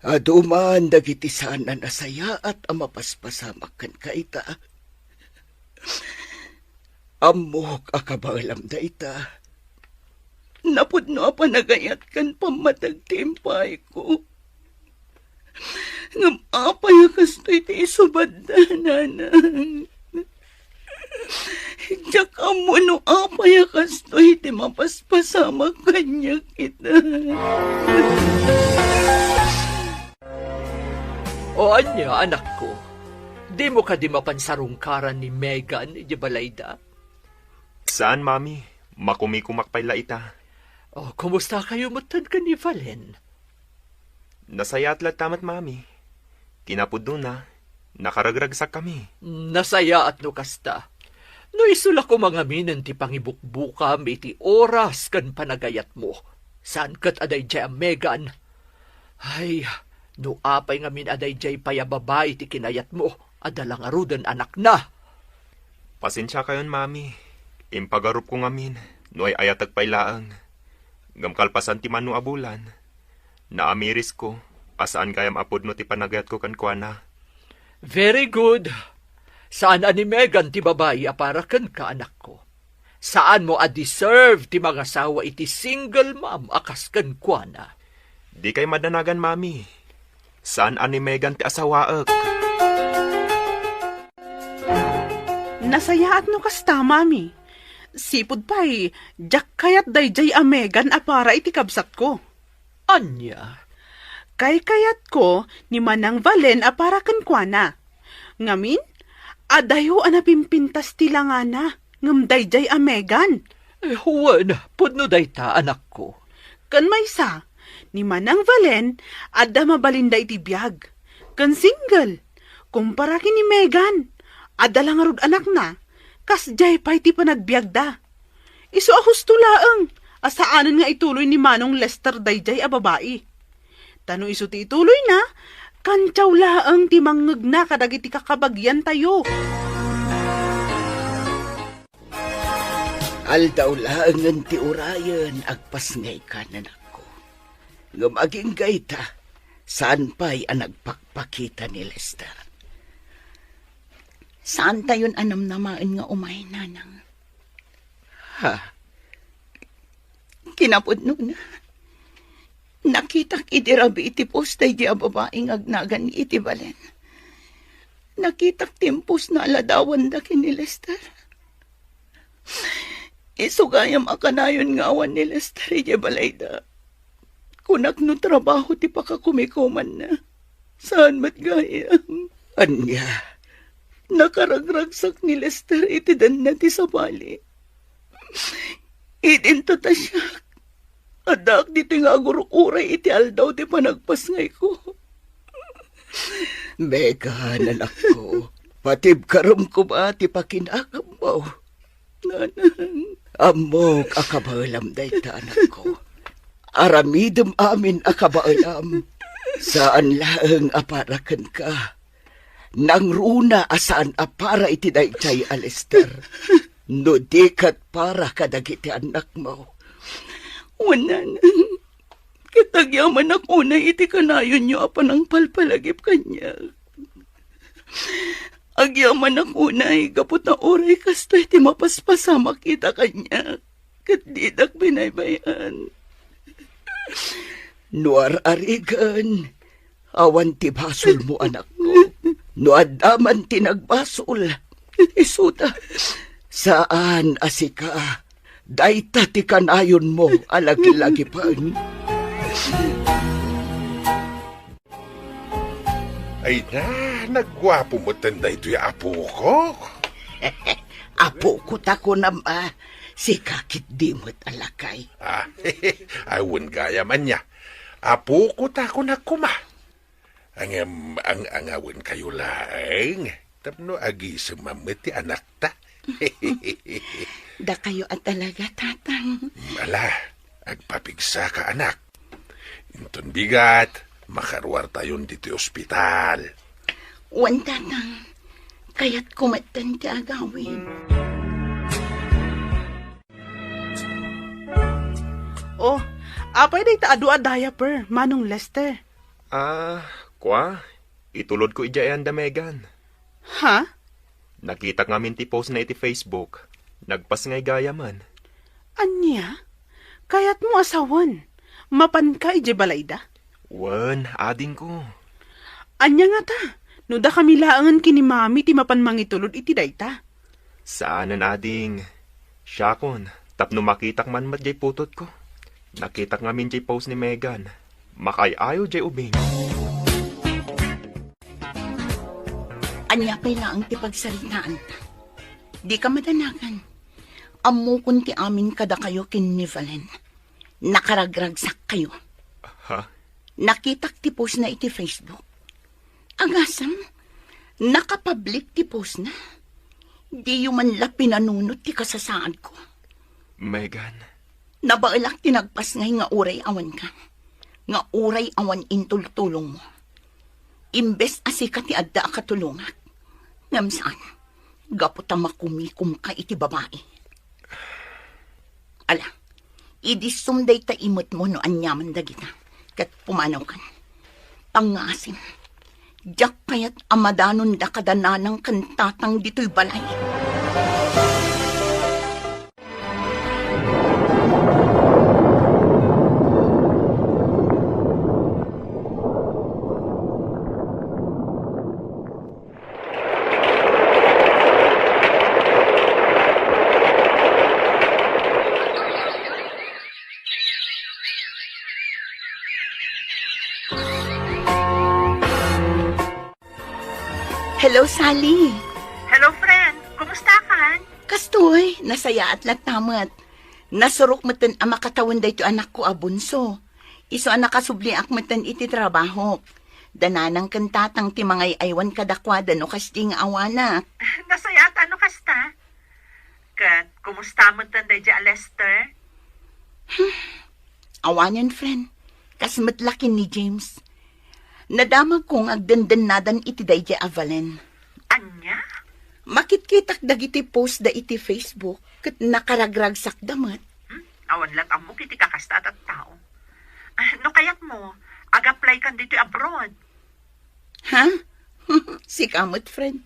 adu man dagiti saan a nasayaat a mapaspasamak kenka ita. Ammok a kabaelam dayta. Napudno a panagayat ken pammateg ti impayko. Ngem apay a kastoy ti isubadda, Nanang? Diak ammo no apay a kastoy ti mapaspasamak kaniak ita. O ania, anakko? Dimo kadi mapan sarungkaran ni Megan iti balayda? Saan, Mami. Makumikumak pay la ita. O, kumusta kayo metten ken ni Valen? Nasayaat latta met, Mami. Kinapudnona, nakaragragsakkami. Nasayaat no kasta. No isu la koma ngaminen ti pangibukbukam iti oras ken panagayatmo, saan ket a daydiay a Megan. Ay, no apay ngamin a daydiay pay a babai ti kinayatmo, adda la ngaruden anakna. Pasensiakayon, Mami. Impagarupko ngamin no ay-ayatek pay laeng. Ngem kalpasan ti mano a bulan, naamirisko a saan gayam a pudno ti panagayatko kenkuana. Very good. Saan a ni Megan ti babai a para kenka, anakko. Saanmo a deserve ti mangasawa iti single mom a kas kenkuana. Dikay madanagan, Mami. Saan a ni Megan ti asawaek. Nasayaat no kasta, Mami. Sipud pay, diak kayat daydiay a Megan a para iti kabsatko. Ania? Kaykayatko ni Manang Valen a para kenkuana. Ngamin, adayo a napimpintas ti langana, ngem daydiay a Megan. Eh, wen, pudno dayta, anakko. Ken maysa, ni Manang Valen, adda mabalinda iti biag. Ken single, kumpara ken ni Megan, adda la ngarud anakna, kasdiay pay ti panagbiagda. Isu a husto laeng a saanen nga ituloy ni Manong Lester daydiay a babai. Ta no isu ti ituloyna, kantiaw laeng ti mangngegna kadagiti kakabagiantayo. Aldaw laengen ti urayen, agpasngayka, nanakko. Ngem agingga ita, saan pay a nagpakpakita ni Lester. Saantayon a namnamaen nga umay, Nanang. Ha? Kinapudnona, nakitak idi rabii ti post daydi a babai nga agnagan iti balen. Nakitak ti impostna a ladawanda ken ni Lester. Isu gayam a kanayon nga awan ni Lester idiay balayda. Kunak no trabaho ti pakakumikumanna. Saan met gayam. Ania? Nakaragragsak ni Lester iti danna ti sabali. Idinto ta siak, addaak ditoy nga agur-uray iti aldaw ti panagpasngayko. Megan, anakko, patibkarem koma ti pakinakammo. Nanang. Ammok a kabaelam dayta, anakko. Aramidem amin a kabaelam. Saan laeng a para kenka. Nangruna a saan a para iti daydiay a Lester. No di ket para kadagiti annakmo. Wen, Nanang. Ket agyamanak unay iti kanayonyo a panangpalpalagip kaniak. Agyamanak unay gapu ta uray kastoy ti mapaspasamak ita kaniak, ket didak binaybay-an. No ar-arigen, awan ti basolmo, anakko. No adda man ti nagbasol, isuda. Saan a sika, dayta ti kanayonmo a lagilagipen. Ay na, nagguapo metten daytoy a apoko. Apoko ta kunam a, sika ketdi met a lakay. Ah, awan gayam ania. Apoko ta kunak koma. Ngem ang-angawenkayo laeng tapno agisem met ti anakta. Dakayo a talaga, Tatang. Ala, agpapigsaka, anak. Inton bigat, Makaruartayon ditoy ospital. Wen, Tatang. Kayatko metten ti agawid. Oh, apay dayta adu a diaper, Manong Lester? Ah, kua, itulodko idiay anda, Megan. Ha? Nakitak ngamin ti post na iti Facebook. Nagpasngay gayamen. Ania? Kayatmo a sawen? Mapanka idiay balayda? Wen, adingko. Ania ngata? No dakami laengen ken ni Mami ti mapan mangitulod iti dayta? Saanen, ading. Siakon, tapno makitak man met diay putotko. Nakitak ngamin diay post ni Megan. Makaay-ayo diay ubing. Ania pay laeng ti pagsaritaanta? Dika madanagan. Ammokon ti amin kadakayo ken ni Valen. Nakaragragsakkayo. Ha? Nakitak ti post na iti Facebook. Agasem, nakapublic ti post na. Diyo man la pinanunot ti kasasaadko. Megan. Nabaelak ti nagpasngay nga uray awanka. Nga uray awan intultulongmo. Imbes a sika ti adda a katulongak. Ngem saan, gapu ta makumikomka iti babai. Ala, idisom dayta imetmo no aniaman dagita, ket pumanawkan. Pangngaasim, diak kayat a madanonda kada nanang ken tatang ditoy balay. Hello, Sally. Hello, friend. Kumusta kan? Kastoy, nasayaat latta met. Nasurok metten a makatawen daytoy anakko a bunso. Isu a nakasubliak metten iti trabahok. Da nanang ken tatang ti mangay-aywan kadakuada no kasdi nga awanak. Nasayaat a no kasta. Ket kumusta metten daydiay a Lester? Hmm. Awanen, friend. Kas met la ken ni James. Nadamagko nga agdendennadan iti daydiay a Valen. Ania? Makitkitak dagiti post da iti Facebook ket nakaragragsakda met. Hmm? Awan lat ammok iti kakasta a tattao. Ah, no kayatmo, ag-apply kan ditoy abroad. Ha? Sika met, friend.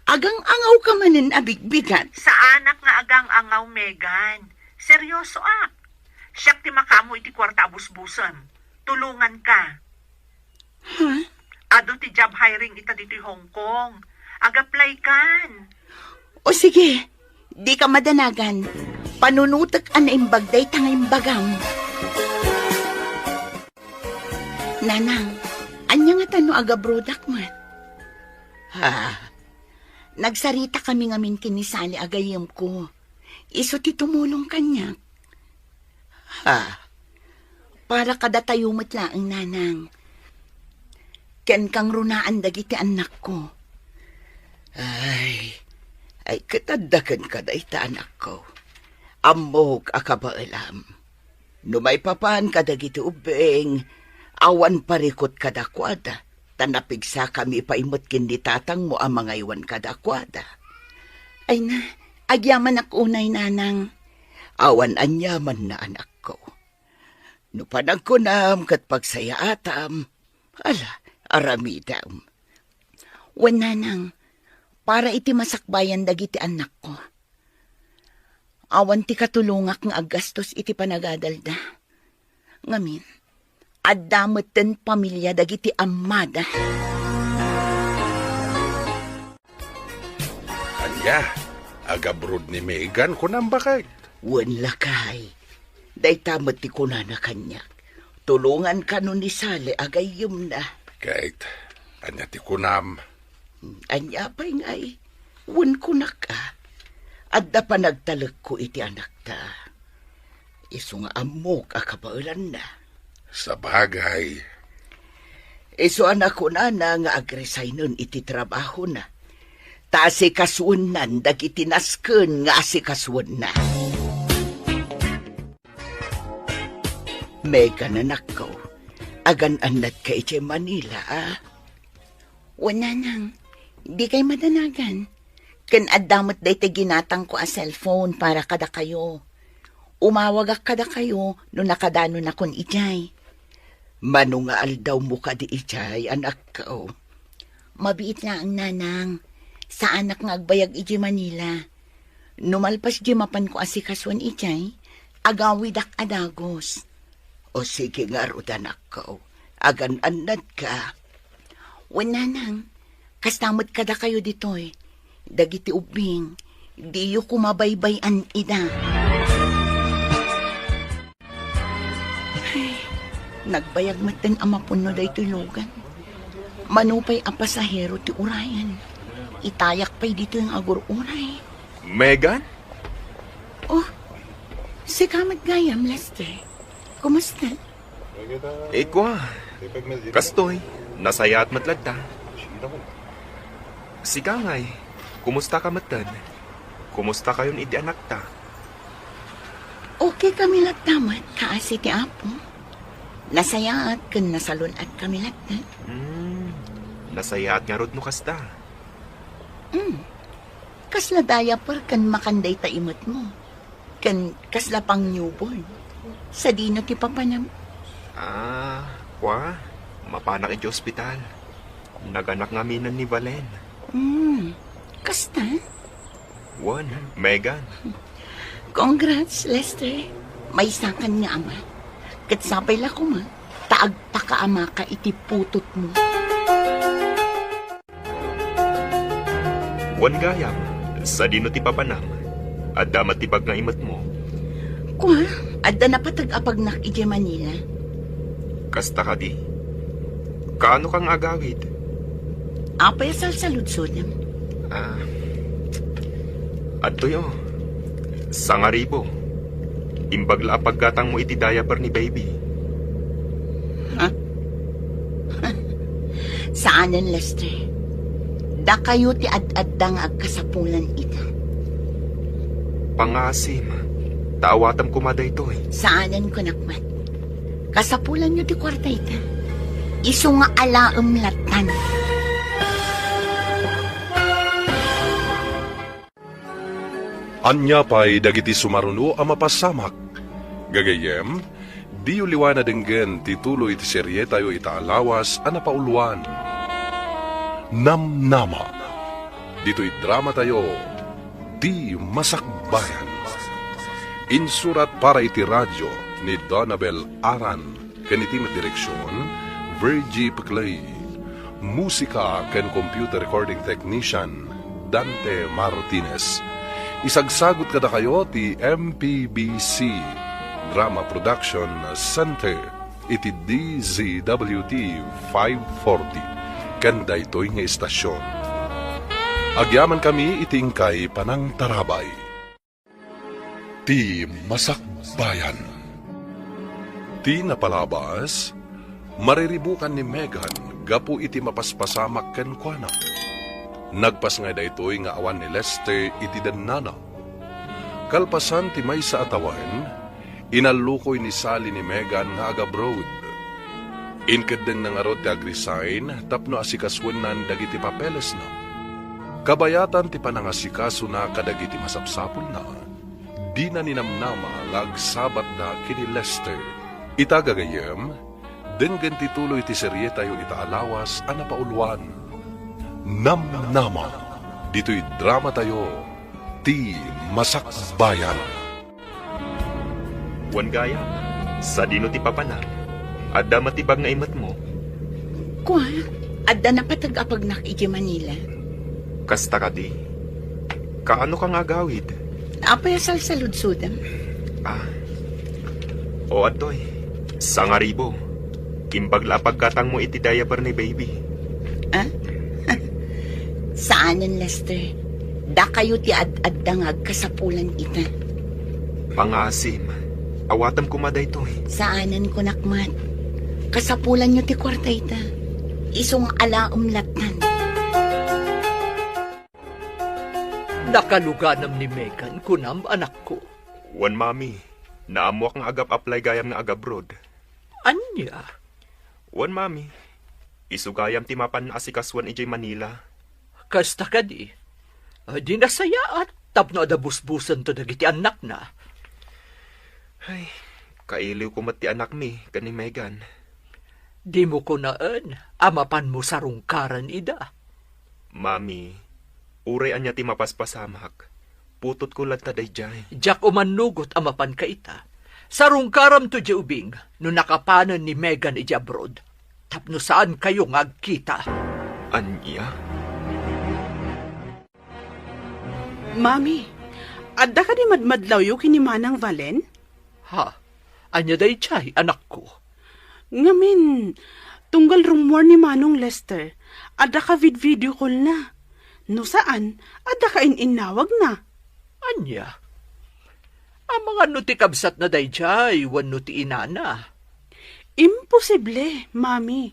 Agang-angawka manen a bigbigat. Saanak nga agang-angaw, Megan. Seryosoak. Siak ti makaammo iti kuarta a busbusem. Tulonganka. Ha? Adu ti job hiring ita ditoy Hong Kong. Ag-apply kan. O sige, dika madanagan. Panunotek a naimbag dayta nga imbagam. Nanang, ania ngata no agabrodak met? Ha? Nagsaritakami ngamin ken ni Sally a gayyemko. Isu ti tumulong kaniak. Ha? Para kadatayo met laeng, Nanang. Ken kangrunaan dagiti annakko. Ay, ay, ket adda kenka dayta, anakko. Ammok a kabaelam. No maipapan kadagiti ubbing, awan parikut kadakuada, ta napigsakami pay met ken ni tatangmo a mangaywan kadakuada. Ay na, agyamanak unay, Nanang. Awan aniamanna, anakko. No panagkunam ket pagsayaatam, ala, aramidem. Wen, Nanang, para iti masakbayan dagiti annakko. Awan ti katulongak nga aggastos iti panagadalda. Ngamin, adda metten pamilia dagiti ammada. Ania? Agabroad ni Megan, kunam baket? Wen, lakay. Dayta met ti kunana kaniak. Tulongan kano ni Sally a gayyemna. Ket, ania ti kunam? Ania pay ngay? Wen, kunak a, adda panagtalekko iti anakta. Isu nga ammok a kabaelanna. Sabagay. Isu a nakunana nga agresignen iti trabahona. Ta asikasuennan dagiti nasken nga asikasuenna. Megan, anakko, Agan-annadka idiay Manila, a? Wen, nanang, dikay madanagan. Ken adda met daytoy ginatangko a cellphone para kadakayo. Umawagak kadakayo no nakadanonakon idiay. Mano nga aldawmo kadi idiay, anakko? Mabiit laeng, nanang. Saanak nga agbayag idiay Manila. No malpas diay mapanko asikasuen idiay, agawidak a dagus. O sige ngarud, anakko, agan-annadka. Wen, nanang, kasta met kadakayo ditoy. Dagiti ubbing, diyo koma baybay-an ida. Ay, nagbayag metten a mapunno daytoy lugan. Mano pay a pasahero ti urayen, itayak pay ditoy nga agur-uray. Megan? Oh, sika met gayam, Lester. Kumusta? Ikwa, kastoy, nasayaat met latta. Sika ngay, kumusta ka metten? Kumusta kayon iti anakta? Okay kami latta met, kaasi ti Apo. Nasayaat ken nasalun-at kami latta. Hmm, nasayaat ngarud no kasta. Hmm. Kasla diaper ken makan dayta imetmo. Ken kasla pang newborn. Sadino ti papanam? Ah, kwa, mapanak iti ospital. Naganak ngaminen ni Valen. Hmm, kasta? Wen, Megan. Congrats, Lester. Maysakan nga ama. Ket sapay la koma, ta agpakaamaka iti putotmo. Wen gayam, sadino ti papanam? Adda met ti bag nga imetmo? Kua, adda napateg a pagnak idiay Manila. Kasta kadi? Kaano ka nga agawid? Apay a salsaludsodem? Ah, adtoy, o. Sangaribu. Imbag la a paggatangmo iti diaper ni baby. Ha? Saanen, Lester. Dakayo ti ad-adda nga agkasapulan ita. Pangaasim, ta awatam koma daytoy. Saanen, kunak met. Kasapulanyo ti kuarta ita. Isu nga alaem lattan. Ania pay dagiti sumaruno a mapasamak? Gagayyem, diyo liwan a denggen ti tuloy ti serietayo ita a lawas a napauluan, Namnama. Ditoy dramatayo, Ti Masakbayan. Insurat para iti radio ni Donabel Aran. Ken iti met direksion, Virgie Peclay. Musika ken computer recording technician, Dante Martinez. Isagsagut kadakayo ti M P B C Drama Production Center iti D Z W T five forty ken daytoy nga istasion. Agyamankami iti inkay panangtarabay. Ti Masakbayan. Ti napalabas, mariribukan ni Megan gapu iti mapaspasamak kenkuana. Nagpasngay daytoy nga awan ni Lester iti dennana. Kalpasan ti maysa a tawen, inallukoy ni Sally ni Megan nga agabroad. Inkeddengna ngarud ti agresign tapno asikasuennan dagiti papelesna. Kabayatan ti panangasikasona kadagiti masapsapulna, dina ninamnama nga agsabatda ken ni Lester. Ita gagayyem, denggen ti tuloy ti serietayo ita a lawas a napauluan, Namnama, ditoy dramatayo, Ti Masakbayan. Wen gayam, sadino ti papanam? Adda met ti bag nga imetmo? Kua, adda napateg a pagnak idiay Manila. Kasta kadi? Kaano ka nga agawid? Apay a salsaludsodem? Ah. O, adtoy. Sangaribo. Imbag la a paggatangmo iti diaper ni baby. Ah? Saanen, Lester. Dakayo ti ad-adda nga agkasapulan ita. Pangaasim. Awatam koma daytoy. Saanen, kunak met. Kasapulanyo ti kuarta ita. Isu nga alaem lattan. Nakaluganam ni Megan, kunam, anakko? Wen, Mami. Naammoak nga agap-apply gayam nga agabroad. Ania? Wen, Mami. Isu gayam ti mapan asikasuan idiay Manila. Kasta kadi, a, di nasayaat tapno adda busbusento dagiti annakna. Ay, kailiwko met ti anakmi ken ni Megan. Dimo kunaen a mapanmo sarungkaran ida. Mami, uray ania ti mapaspasamak, putotko latta daydiay. Diak umannugot a mapanka ita. Sarungkaramto idiay ubing no nakapanen ni Megan idiay abroad, tapno saankayo nga agkita. Ania? Mami, adda kadi madmadlawyo ken ni Manang Valen? Ha? Ania daydiay, anakko? Ngamin, tunggal rummuar ni Manong Lester, adda ka vid-video call na. No saan, adda ka in-innawag na. Ania? Amangan no ti kabsatna daydiay wenno ti inana? Imposible, Mami.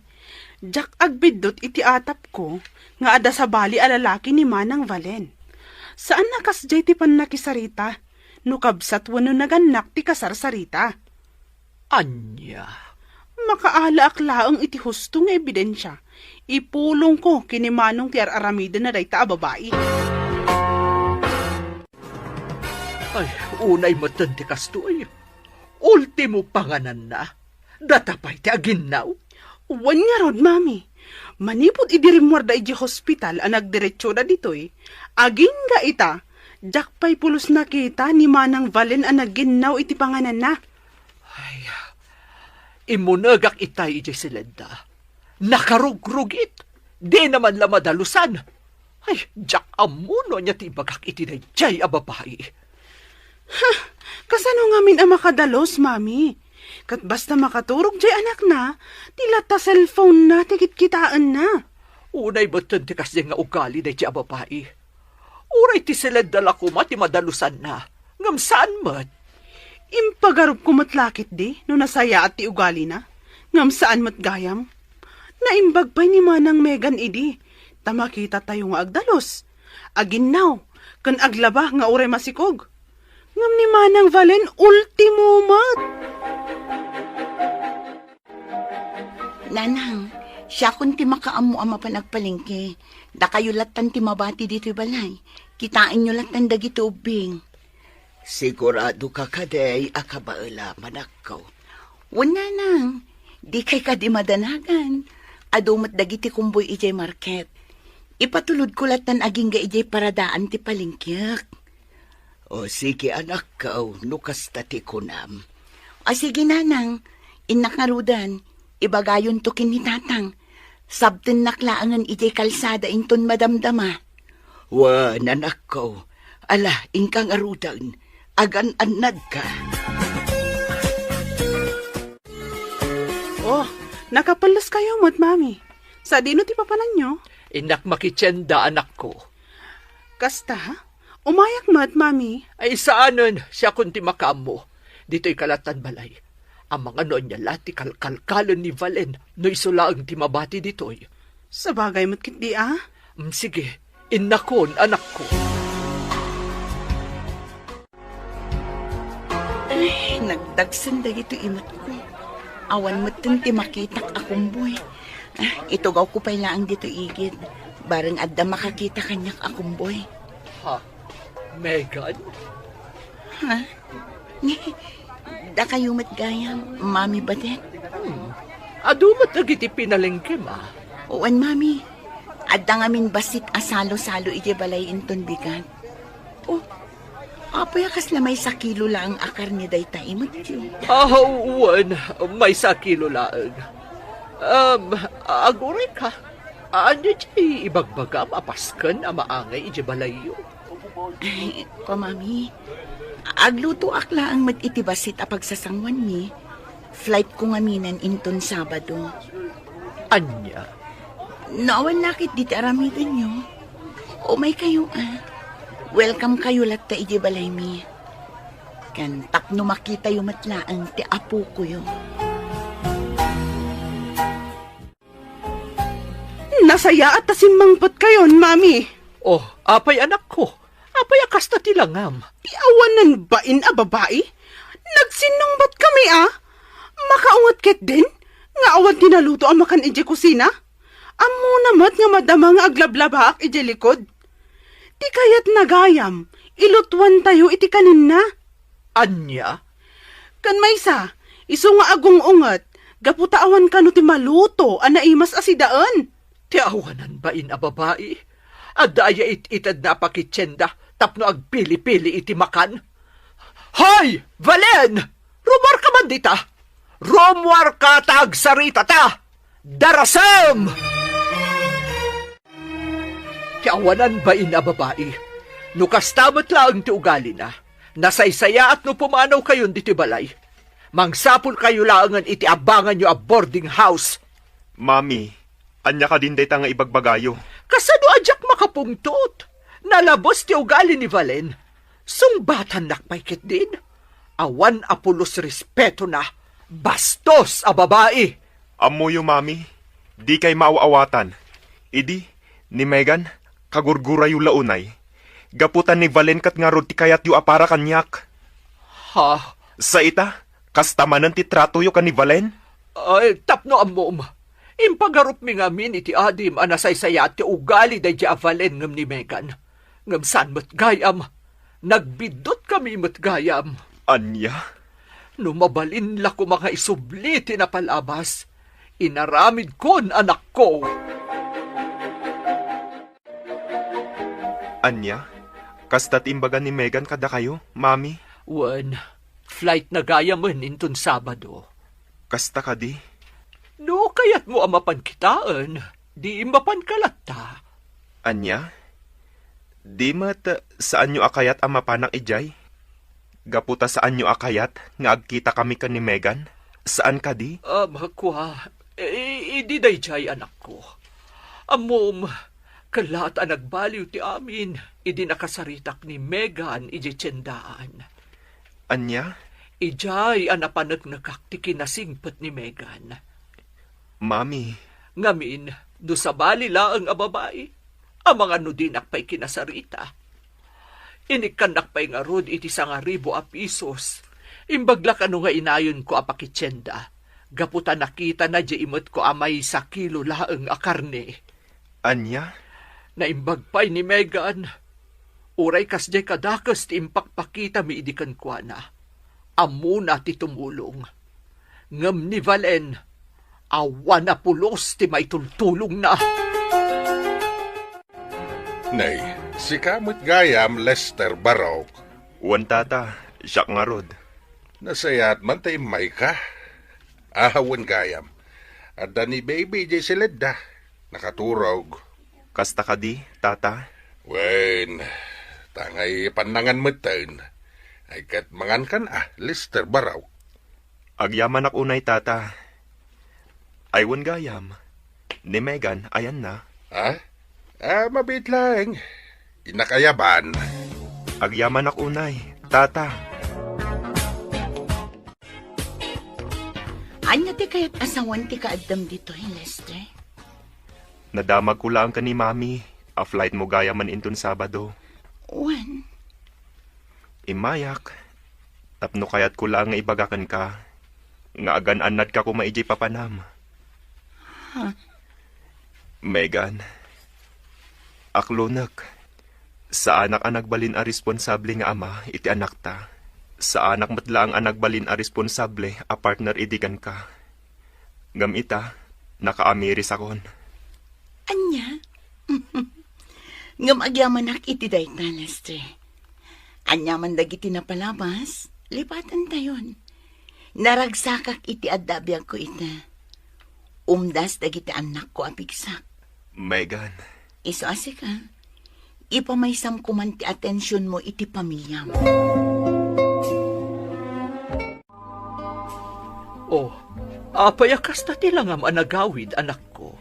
Diak agbiddut iti atapko nga adda sabali a lalaki ni Manang Valen. Saan a kasdiay ti pannakisarita, no kabsat wenno nagannak ti kasarsarita. Ania? Makaalaak laeng iti husto nga ebidensia. Ipulongko ken ni Manong ti ar-aramidenna dayta a babai. Ay, unay metten ti kastoy. Ultimo pangananna. Data pay ti aginnaw. Wen ngarud, Mami. Manipud idi rimmuarda idiay hospital a nagdiretsoda ditoy, agingga ita, diak pay pulos nakita ni Manang Valen a nagginnaw iti pangananna. Ay, immunegak itay idiay siledda. Nakarugrugit. Dina man la madalusan. Ay, diak ammo no ania ti ibagak iti daydiay a babai. Ha, kasano ngamin a makadalus, Mami? Ket basta makaturog diay anakna, ti latta cellphone-na ti kitkitaenna. Unay metten ti kasdiay nga ugali daydiay a babai. Uray ti siledda la koma ti madalusanna, ngem saan met. Impagarupko met la ketdi no nasayaat ti ugalina, ngem saan met gayam. Naimbag pay ni Manang Megan idi, ta makitatayo nga agdalus, aginnaw, ken aglaba nga uray masikog. Ngem ni Manang Valen, ultimo met. Nanang, siakon ti makaammo a mapan agpalengke. Dakayo lattan ti mabati ditoy balay. Kitaenyo lattan dagiti ubbing. Siguradoka kadi a kabaelam, anakko? Wen, nanang, dikay kadi madanagan. Adu met dagiti kumboy idiay market. Ipatulodko lattan agingga idiay paradaan ti palengkiek. O, sige, anakko, no kasta ti kunam. O, sige, nanang, innak ngaruden, ibagayonto ken ni tatang. Sabtennak laengen idiay kalsada inton madamdama. Wen, anakko, ala, inka ngaruden, agan-annadka. O, nakapelleskayo met, Mami. Sadino ti papananyo? Innak makitienda, anakko. Kasta? Umayak met, Mami. Ay, saanen, siakon ti makaammo. Ditoy kalattan balay. Amangan no ania la ti kalkalkalen ni Valen no isu laeng ti mabati ditoy. Sabagay met ketdi a. Mm, sige, innakon, anakko. Ay, nagdagsen dagitoy imatko. Awan metten ti makitak a kumboy. Ah, itugawko pay laeng ditoy igid. Bareng adda makakita kaniak a kumboy. Ha? Megan? Ha? Dakayo met gayam, Mami Badet? Hmm. Adu met dagiti pinalengkem, a? Wen, Mami. Adda ngamin bassit a salo-salo idiay balay inton bigat. Oh, apay a kasla maysa kilo laeng a karne dayta imatyo? Ah, wen, maysa kilo laeng. Um, aguray ka. Ania ti ibagbagam a pasken a maangay idiay balayyo? Ay, ko, Mami, aglutoak laeng met iti bassit a pagsasanguanmi. Flightko ngaminen inton Sabado. Ania? No awan la ketdi ti aramidenyo, umaykayo a. Welcome kayo latta idiay balaymi. Ken tapno makitayo met laeng ti apokoyo. Nasayaat ta simmangpetkayon, Mami. Oh, apay, anakko? Apay a kasta ti langam? Ti awanan bain a babai? Nagsinnungbat kami a. Makaunget ketdin nga ta awan ti naluto a makan idiay kusina? Ammona met nga madama nga aglablabaak idiay likod. Ti kayatna gayam, ilutuantayo iti kaninna. Ania? Ken maysa, isu nga agung-unget, gapu ta awan kano ti maluto a naimas a sidaen. Ti awanan bain a babai, adda aya it-itedna a pakitienda tapno agpili-pili iti makan? Hoy, Valen! Rumuarka man dita! Rumuarka ta agsaritata! Darasem! Ti awanan bain a babai, no kasta met laeng ti ugalina, nasaysayaat no pumanawkayon ditoy balay. Mangsapulkayo laengen iti abanganyo a boarding house. Mami, ania kadin dayta nga ibagbagayo? Kasano a diak makapungtot? Nalabes ti ugali ni Valen. Sungbatannak pay ketdin. Awan a pulos respetona. Bastos a babai! Ammoyo, Mami, dikay maaw-awatan. Idi, ni Megan, kagurgurayo la unay. Gapu ta ni Valen ket ngarud ti kayatyo a para kaniak. Ha? Sa ita, kasta manen ti tratoyo ken ni Valen? Ay, tapno ammom, impagarupmi ngamin iti adim a nasaysayaat ti ugali daydi a Valen ngem ni Megan. Ngem saan met gayam, nagbiddutkami met gayam. Ania? No mabalin la koma nga isubli ti napalabas, inaramidkon, anakko. Ania? Kasta ti imbaga ni Megan kadakayo, Mami? Wen, flight na gayamen inton Sabado. Kasta kadi? No kayatmo a mapan kitaen, di mapanka latta. Ania? Di met saanyo a kayat a mapanak idiay? Gapu ta saanyo a kayat nga agkitakami ken ni Megan? Saan kadi? Ah, kua, i-, idi daydiay, anakko. Ammom, kellaat a nagbaliw ti amin idi nakasaritak ni Megan idiay tiendaan. Ania? Idiay a napaneknekak ti kinasingpet ni Megan. Mami. Ngamin, no sabali laeng a babai, amangan no dinak pay kinasarita. Inikkannak pay ngarud iti sangaribu a pisos. Imbag la kano nga inayonko a pakitienda, gapu ta nakitana diay imetko a maysa kilo laeng a karne. Ania? Naimbag pay ni Megan. Uray kasdiay kadakes ti impakpakitami idi kenkuana. Ammona ti tumulong. Ngem ni Valen, awan a pulos ti maitultulongna. Nay, sika met gayam, Lester Barok. Wen, Tata, siak ngarud. Nasayaat man ta immayka. Ahawen gayam. Adda ni baby idiay siledda. Nakaturog. Kasta kadi, Tata? Wen, tangay pannangan metten. Ay ket mangankan a, Lester Barok. Agyamanak unay, Tata. Ay wen gayam, ni Megan, ayanna? Ha? Ah, mabiit laeng. Innak ayaban. Agyamanak unay, Tata. Ania ti kayat a sawen ti kaaddam ditoy, Lester? Nadamagko laeng ken ni Mami a flight mo gayamen inton Sabado. Wen? Immayak, tapno kayatko laeng nga ibaga kenka nga agan-annadka koma idiay papanam. Ha? Megan, aklonek, saanak a nagbalin a responsable nga ama iti anakta. Saanak met laeng a nagbalin a responsable a partner idi kenka. Ngem ita, nakaamirisakon. Ania? Ngem agyamanak iti dayta, Lester. Aniaman dagiti napalabas, lipatantayon. Naragsakak iti adda a biagko ita. Umdas dagiti annakko a pigsak. Megan. Isu a sika, ipamaysam koman ti atensionmo iti pamiliam. Oh, apay a kasta ti langam a nagawid, anakko?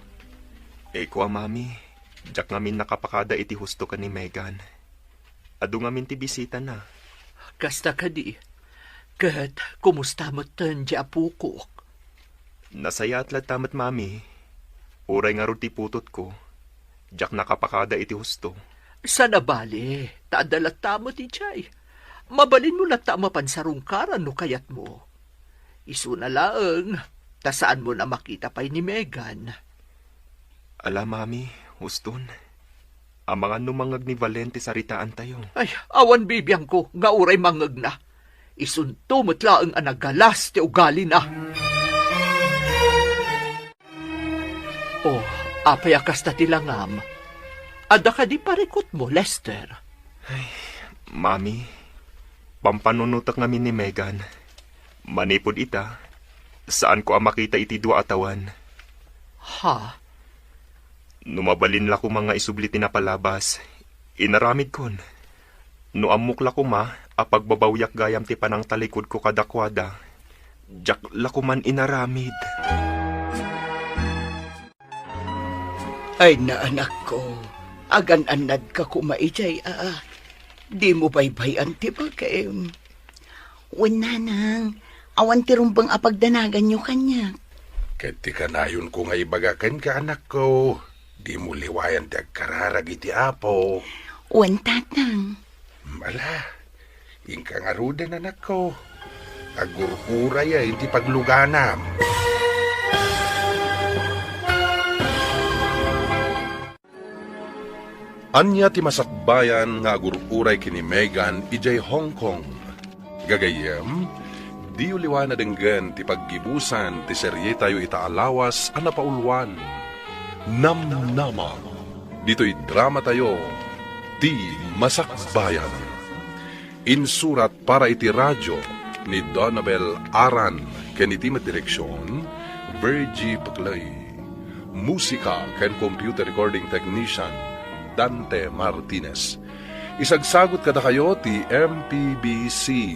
Eko a, Mami, diak ngamin nakapakada iti husto ken ni Megan. Adu ngamin ti bisitana. Kasta kadi. Ket kumusta metten ti apokok? Nasayaat latta met, Mami. Uray ngarud ti putotko, diak nakapakada iti husto. Saan a bale, ta adda latta met idiay. Mabalinmo latta a mapan sarungkaran no kayatmo. Isuna laeng, ta saanmon a makita pay ni Megan. Ala, Mami, uston. Amangan no mangngeg ni Valen ti saritaantayo. Ay, awan bibiangko nga uray mangngegna. Isunto met laeng a nagalas ti ugalina. Oh, apay a kasta ti langam? Adda kadi parikutmo, Lester? Ay, Mami, pampanunotek ngamin ni Megan. Manipud ita, saanko a makita iti dua a tawen. Ha? No mabalin la koma nga isubli ti napalabas, inaramidkon. No ammok la koma a pagbabawyak gayam ti panangtalikudko kadakuada, diak la koman inaramid. Ay, naanakko, agan-annadka koma idiay, a, dimo baybay-an ti bagim. Wen, nanang, awan ti rumbeng a pagdanaganyo kaniak. Ket ti kanayonko nga ibaga kenka, anakko, dimo liwayan ti agkararag iti Apo. Wen, tatang. Ala, inka ngaruden, anakko. Agur-urayem ti pagluganam. Ania ti masakbayan nga agur-uray ken ni Megan idiay Hong Kong? Gagayyem, diyo liwayan a denggen ti paggibusan ti serietayo ita a lawas a napauluan, Namnama. Ditoy dramatayo, Ti Masakbayan. Insurat para iti radio ni Donabel Aran ken iti met direksion, Virgie Paclay. Musika ken computer recording technician, Dante Martinez. Isagsagut kadakayo ti M P B C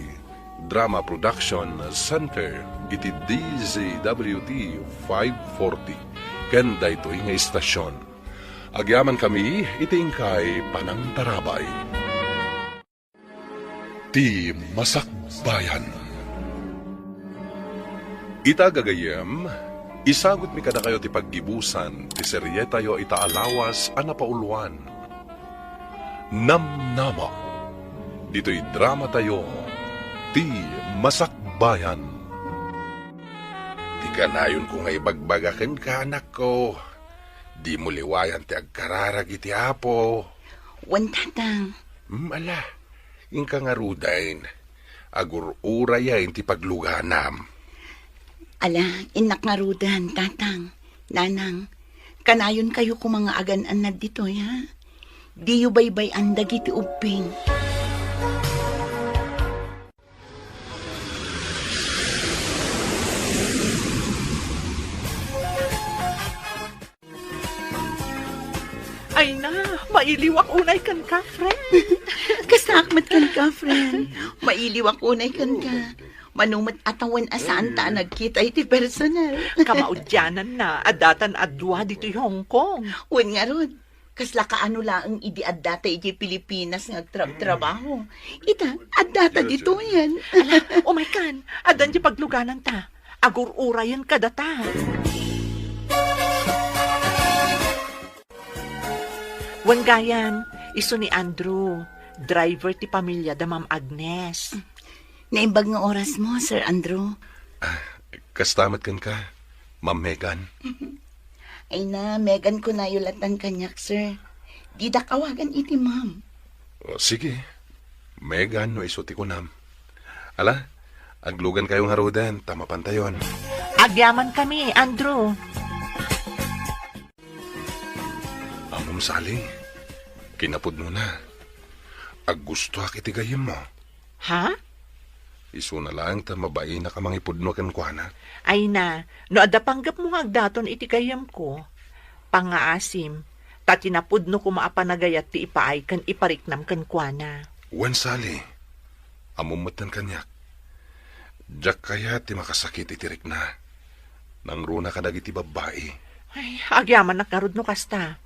Drama Production Center iti D Z W T five forty ken daytoy nga istasion. Agyamankami iti inkay panangtarabay. Ti Masakbayan. Ita gagayyem, isagutmi kadakayo ti paggibusan ti serietayo ita a lawas a napauluan, Namnama. Ditoy dramatayo, Ti Masakbayan. Ti kanayonko nga ibagbaga kenka, anakko, dimo liwayan ti agkararag iti Apo. Wen, tatang. Hmm, ala, inka ngaruden. Agur-urayem ti pagluganam. Ala, innak ngaruden, tatang, nanang. Kanayonkayo koma nga agan-annad ditoy, ha? Diyo baybay-an dagiti ubbing. Ay na, mailiwak unay kenka, friend. Kastaak met kenka, friend. Mailiwak unay kenka. Mano met a tawen a saanta a nagkita iti personal. Kamaudiananna, adda tan a dua ditoy Hong Kong. Wen ngarud, kasla kaano laeng idi addata idiay Pilipinas nga agtrabtrabaho. Ita, addata ditoyen. Ala, umaykan, addan ti paglugananta. Agur-urayen kadata. Wen gayam, isu ni Andrew, driver ti pamiliada Ma'am Agnes. Naimbag nga orasmo, Sir Andrew. Ah, kasta met kenka, Ma'am Megan. Ay na, Megan kunayo latan kaniak, sir. Didak awagan iti ma'am. O, sige. Megan no isu ti kunam. Ala, aglugankayo ngaruden, ta mapantayon. Agyamankami, Andrew. Ammom, Sally, kinapudnona. Aggustoak iti gayyemmo. Ha? Isuna laeng ta mabainak a mangipudno kenkuana. Ay na, no adda panggepmo nga agdaton iti gayyemko, pangngaasim, ta ti napudno koma a panagayat ti ipaay ken ipariknam kenkuana. Wen, Sally, ammom metten kaniak. Diak kayat ti makasakit iti rikna. Nangruna kadagiti babbai. Ay, agyamanak ngarud no kasta.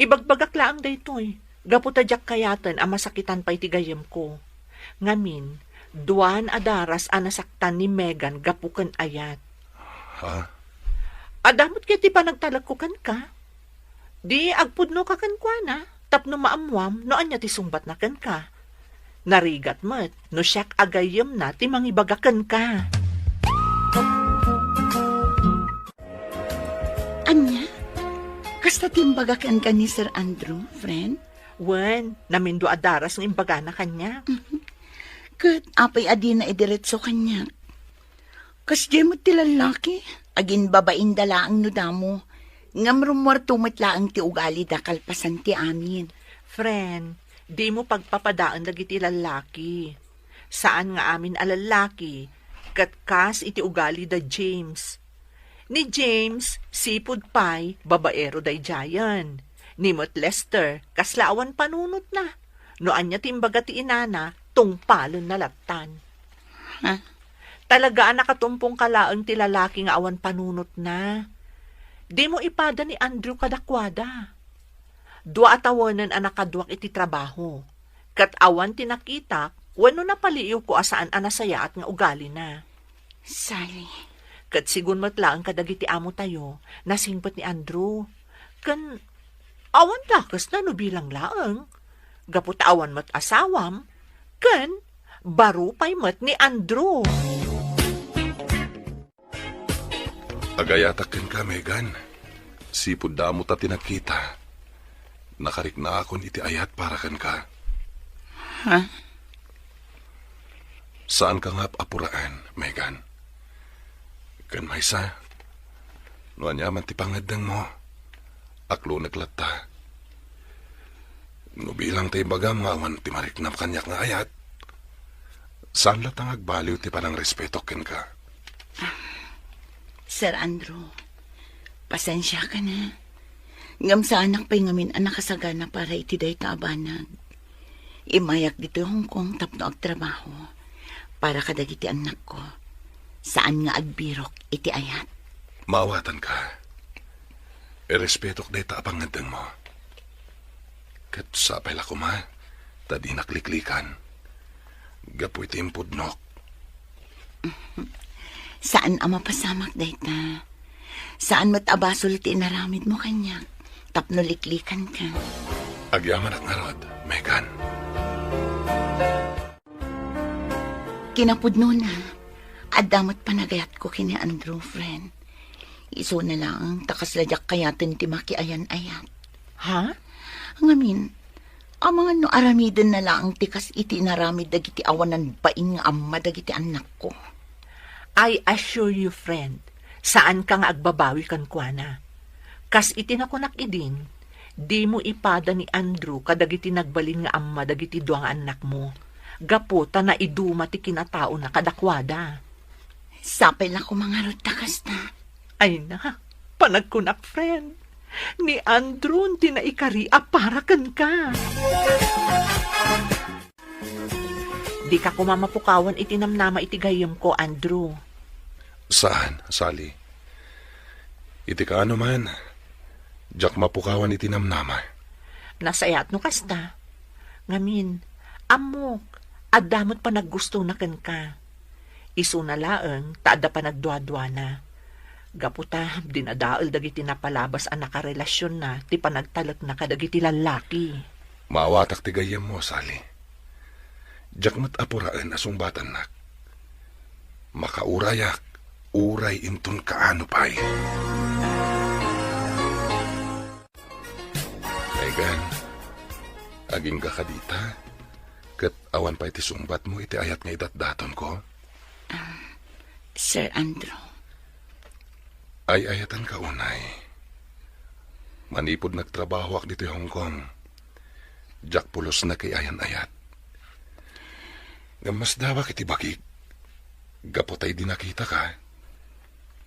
Ibagbagak laeng daytoy, gapu ta diak kayaten a masakitan pay ti gayyemko. Ngamin, duan a daras a nasaktan ni Megan gapu ken ayat. Ha? Adda met ket ti panagtalekko kenka. Di agpudnoka kenkuana tapno maammuam no ania ti sungbatna kenka. Narigat met no siak a gayyemna ti mangibaga kenka. Kasta ti imbaga kenka ni Sir Andrew, friend? Wen, namindua a daras nga imbagana kaniak. Ket apay a dina idiretso kaniak? Kasdiay met ti lallaki, aginbabainda laeng no damo, ngem rummuarto met laeng ti ugalida kalpasan ti amin. Friend, dimo pagpapadaen dagiti lallaki. Saan nga amin a lallaki, ket kas iti ugali da James. Ni James, sipud pay, babaero daydiayen. Ni met Lester, kasla awan panunotna. No ania ti imbaga ti inana, tungpalenna lattan. Ha? Talaga a nakatumpongka laeng ti lalaki nga awan panunotna. Dimo ipada ni Andrew kadakuada. Dua a tawenen a nakaduak iti trabaho, ket awan ti nakitak wenno napaliiwko a saan a nasayaat nga ugalina. Sally. Ket sigun met laeng kadagiti amotayo, nasingpet ni Andrew. Ken awan dakesna no bilang laeng. Gapu ta awan met asawam, ken baro pay met ni Andrew. Agayatak kenka, Megan. Sipud damo ta ti nakita. Nakariknaakon iti ayat para kenka. Ha? Saanka nga ap-apuraen, Megan. Ken maysa, no aniaman ti pangngeddengmo, aklonek latta. No bilang ta ibagam nga awan ti mariknam kaniak nga ayat, saan latta nga agbaliw ti panangrespetok kenka. Sir Andrew, pasensiakan a. Ngem saanak pay ngamin a nakasagana para iti dayta a banag. Immayak ditoy Hong Kong tapno agtrabaho para kadagiti annakko. Saan nga agbirok iti ayat. Maawatanka. Irespetok dayta a pangngeddengmo. Ket sapay la koma ta dinak liklikan. Gapu iti impudnok. Saan a mapasamak dayta. Saan met a basol ti inaramidmo kaniak tapno liklikanka. Agyamanak ngarud, Megan. Kinapudnona, adda met panagayatko ken ni Andrew, friend. Isuna laeng ta kasla diak kayaten ti makiayan-ayat. Ha? Ngamin, amangan no aramidenna laeng ti kas iti inaramid dagiti awanan bain nga amma dagiti annakko. I assure you, friend, saanka nga agbabawi kenkuana. Kas iti nakunak idin, dimo ipada ni Andrew kadagiti nagbalin nga amma dagiti dua nga annakmo, gapu ta naiduma ti kinataona kadakuada. Sapay la koma ngarud ta kasta. Ay na, panagkunak, friend. Ni Andrew ti naikari a para kenka. Dika koma mapukawan iti namnama iti gayyemko, Andrew. Saan, Sally? Iti kaano man, diak mapukawan iti namnama. Nasayaat no kasta. Ngamin, ammok, adda met panaggustona kenka. Isuna laeng ta adda panagduaduana. Gapu ta dinadael dagiti napalabas a nakarelasionna ti panagtalekna kadagiti lallaki. Maawatak ti gayyemmo, Sally. Diak met apuraen a sungbatannak. Makaurayak, uray inton kaano pay. Megan, agingga kadita, ket awan pay ti sungbatmo iti ayat nga idatdatonko? Ah, Sir Andrew. Ay-ayatanka unay. Manipud nagtrabahoak ditoy Hong Kong, diak pulos nakaayan-ayat. Ngem masdawak iti bagik. Gapu ta idi nakitaka,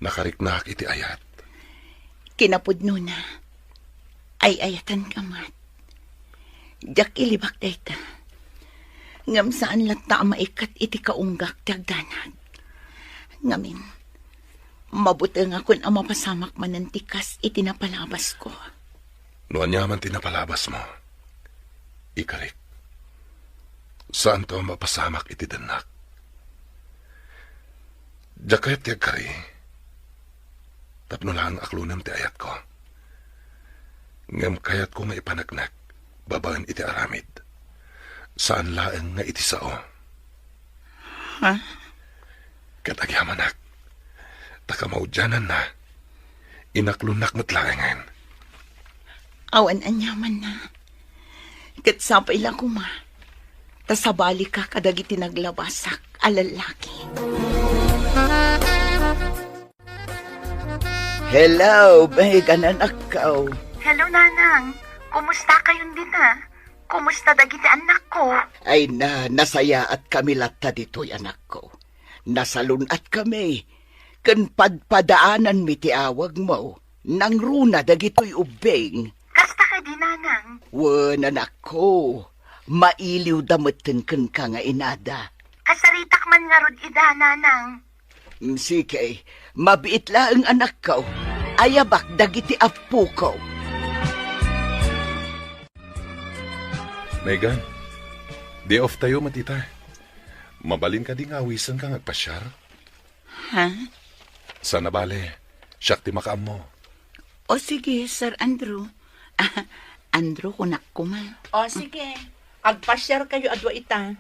nakariknaak iti ayat. Kinapudnona, ay-ayatanka met. Diak ilibak dayta. Ngem saan latta a maikat iti kaunggak ti agdanag. Ngamin, mabutengakon a mapasamak manen ti kas iti napalabasko. No aniaman ti napalabasmo, ikarik. Saanto a mapasamak iti dennak. Diak kayat ti agkari. Tapno laeng aklonem ti ayatko. Ngem kayatko nga ipaneknek babaen iti aramid. Saan laeng nga iti sao. Ha? Ket agyamanak, ta kamaudiananna, inaklonnak met laengen. Awan aniamanna. Ket sapay la koma, ta sabalika kadagiti naglabasak a lallaki. Hello, Megan, anakko. Hello, Nanang. Kumusta kayon dita? Kumusta dagiti annakko? Ay na, nasayaat kami latta ditoy, anakko. Nasalun-at kami, ken padpadaananmi ti awagmo. Nangruna dagitoy ubbing. Kasta kadi, Nanang? Wen, anakko, mailiwda metten kenka nga inada. Kasaritak man ngarud ida, Nanang. Mm, sige, mabiit laeng, anakko. Ayabak dagiti appoko. Megan, day off tayo met ita. Mabalin kadi nga awisenka nga agpasiar? Ha? Saan a bale, siak ti makaammo. O sige, Sir Andrew. Andrew, kunak koma. O sige, agpasiar kayo a dua ita.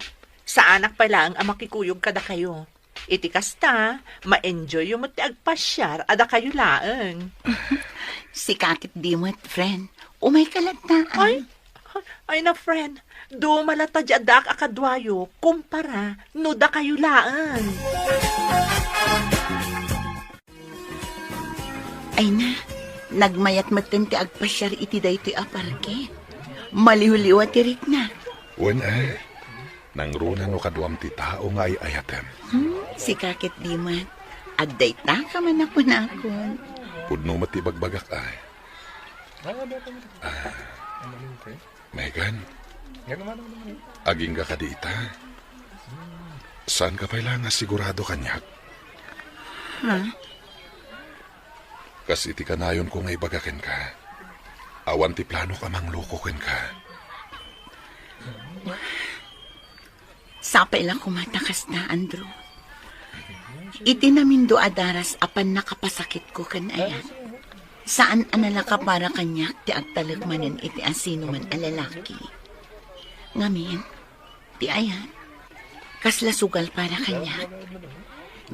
Saanak pay laeng a makikuyog kadakayo. Iti kasta, ma-enjoyyo met ti agpasiar a dakayo laeng. Sika ket di met, friend. Umayka latta, ah. Ay, ay na, friend. Duma latta di addaak a kaduayo, kumpara no dakayo laeng. Ay na, nagmayat metten ti agpasiar iti daytoy a parke. Maliwliwa ti rikna. Wen, eh. Nangruna no kaduam ti tao nga ay-ayatem. Hmm, sika ket di met. Adda ita ka man a kunakon. Pudno met ti bagbagak, ay. Ah, Megan, agingga kadi ita? Saanka pay la nga sigurado kaniak? Ha? Kas iti kanayonko nga ibaga kenka, awan ti planok a mangloko kenka. Sapay la koma ta kasta, Andrew. Iti namindo a daras a pannakapasakitko ken ayat, saan a nalaka para kaniak ti agtalek manen iti asinoman a lalaki. Ngamin, ti ayat, kasla sugal para kaniak.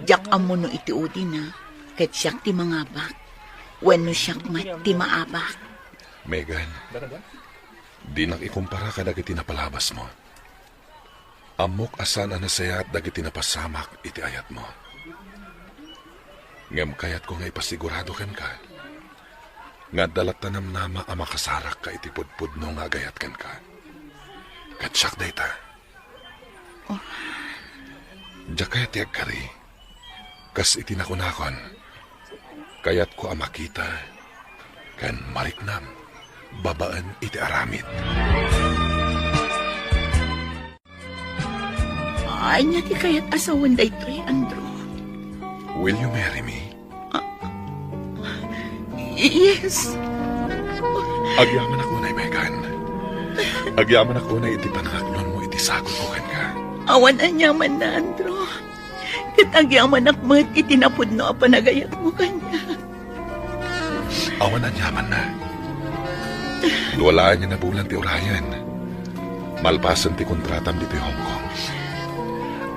Diak ammo no iti udina, ket siak ti mangabak, wenno siak met ti maabak. Megan, dinak ikumpara kadagiti napalabasmo. Ammok a saan a nasayaat dagiti napasamak iti ayatmo. Ngem kayatko nga ipasigurado kenka nga adda latta namnama a makasarakka iti pudpudno nga agayat kenka. Ket siak dayta. Oh. Diak kayat ti agkari. Kas iti nakunakon, kayatko a makita ken mariknam babaen iti aramid. Ania ti kayat a sawen daytoy, Andrew? Will you marry me? Ah, yes. Agyamanak unay, Megan. Agyamanak unay iti panangaklonmo iti sakolko kenka. Awan aniamanna, Andrew. Ket agyamanak met iti napudno a panagayatmo kaniak. Awan aniamanna. No alaen nga nabulan ti urayen, malpasen ti kontratam ditoy Hong Kong,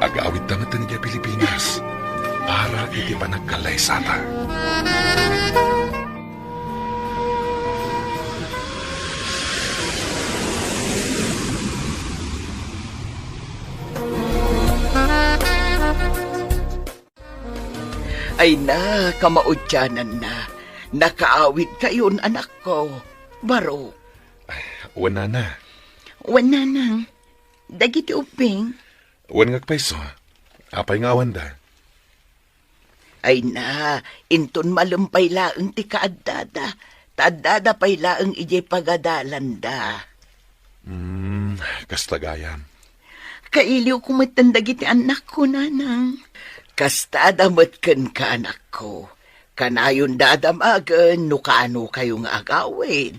agawidta met idiay Pilipinas para iti panagkallaysata. Ay na, kamaudiananna. Nakaawid kayon, anakko. Baro. Ay, wen, nana. Wen, nanang. Dagiti ubbing. Wen nga agpayso. Apay nga awanda? Ay na, inton malem pay laeng ti kaaddada, ta addada pay laeng idiay pagadalanda. Hmm, kasta gayam. Kailiwko metten dagiti annakko, nanang. Kastada met kenka, anakko. Kanayonda a damagen no kaano kayo nga agawid.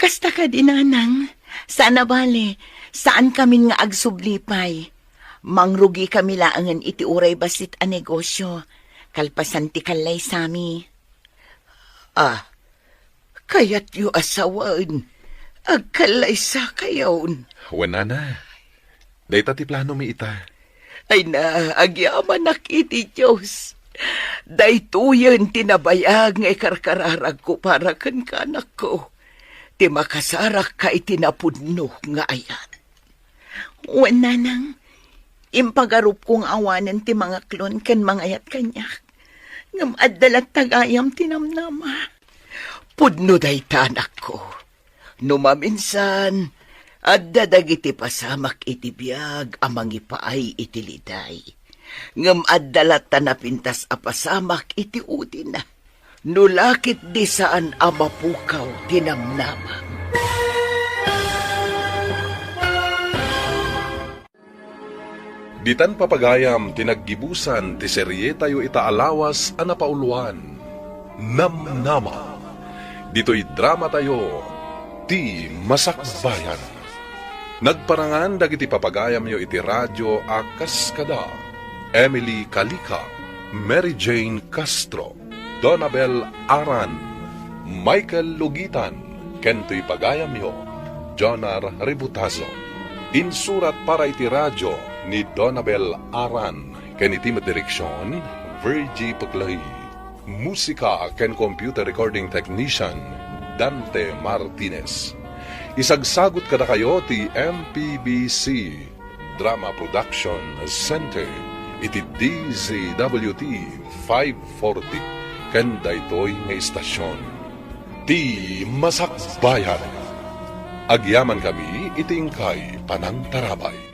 Kasta kadi, nanang. Saan a bale, saankamin nga agsubli pay. Mangrugikami laengen iti uray bassit a negosio, kalpasan ti kallaysami. Ah, kayatyo a sawen, agkallaysakayon. Wen, nana, dayta ti planomi ita. Ay na, agyamanak iti Dios. Daytoyen ti nabayag nga ikarkararagko para kenka, anakko. ti makasarakka iti napudno nga ayat. Wen, nanang, impagarupko nga awanen ti mangaklon ken mangayat kaniak, ngem adda latta gayam ti namnama. Pudno dayta, anakko. No maminsan, adda dagiti pasamak iti biag a mangipaay iti liday. Ngem adda latta napintas a pasamak iti udina. No la ketdi saan a mapukaw ti namnamam. Ditan, papagayam, ti naggibusan ti serietayo ita a lawas a napauluan, Namnama. Ditoy dramatayo, Ti Masakbayan. Nagparangan dagiti papagayamyo iti radio a kas kada Emily Calica, Mary Jane Castro, Donabel Aran, Michael Lugitan, ken toy pagayamyo, Jonar Ributazo. Insurat para iti radio ni Donabel Aran, ken iti met direksion, Virgie Peclay. Musika ken computer recording technician, Dante Martinez. Isagsagut kadakayo ti M P B C Drama Production Center iti D Z W T five forty ken daytoy nga istasion, Ti Masakbayan. Agyamankami iti inkay panangtarabay.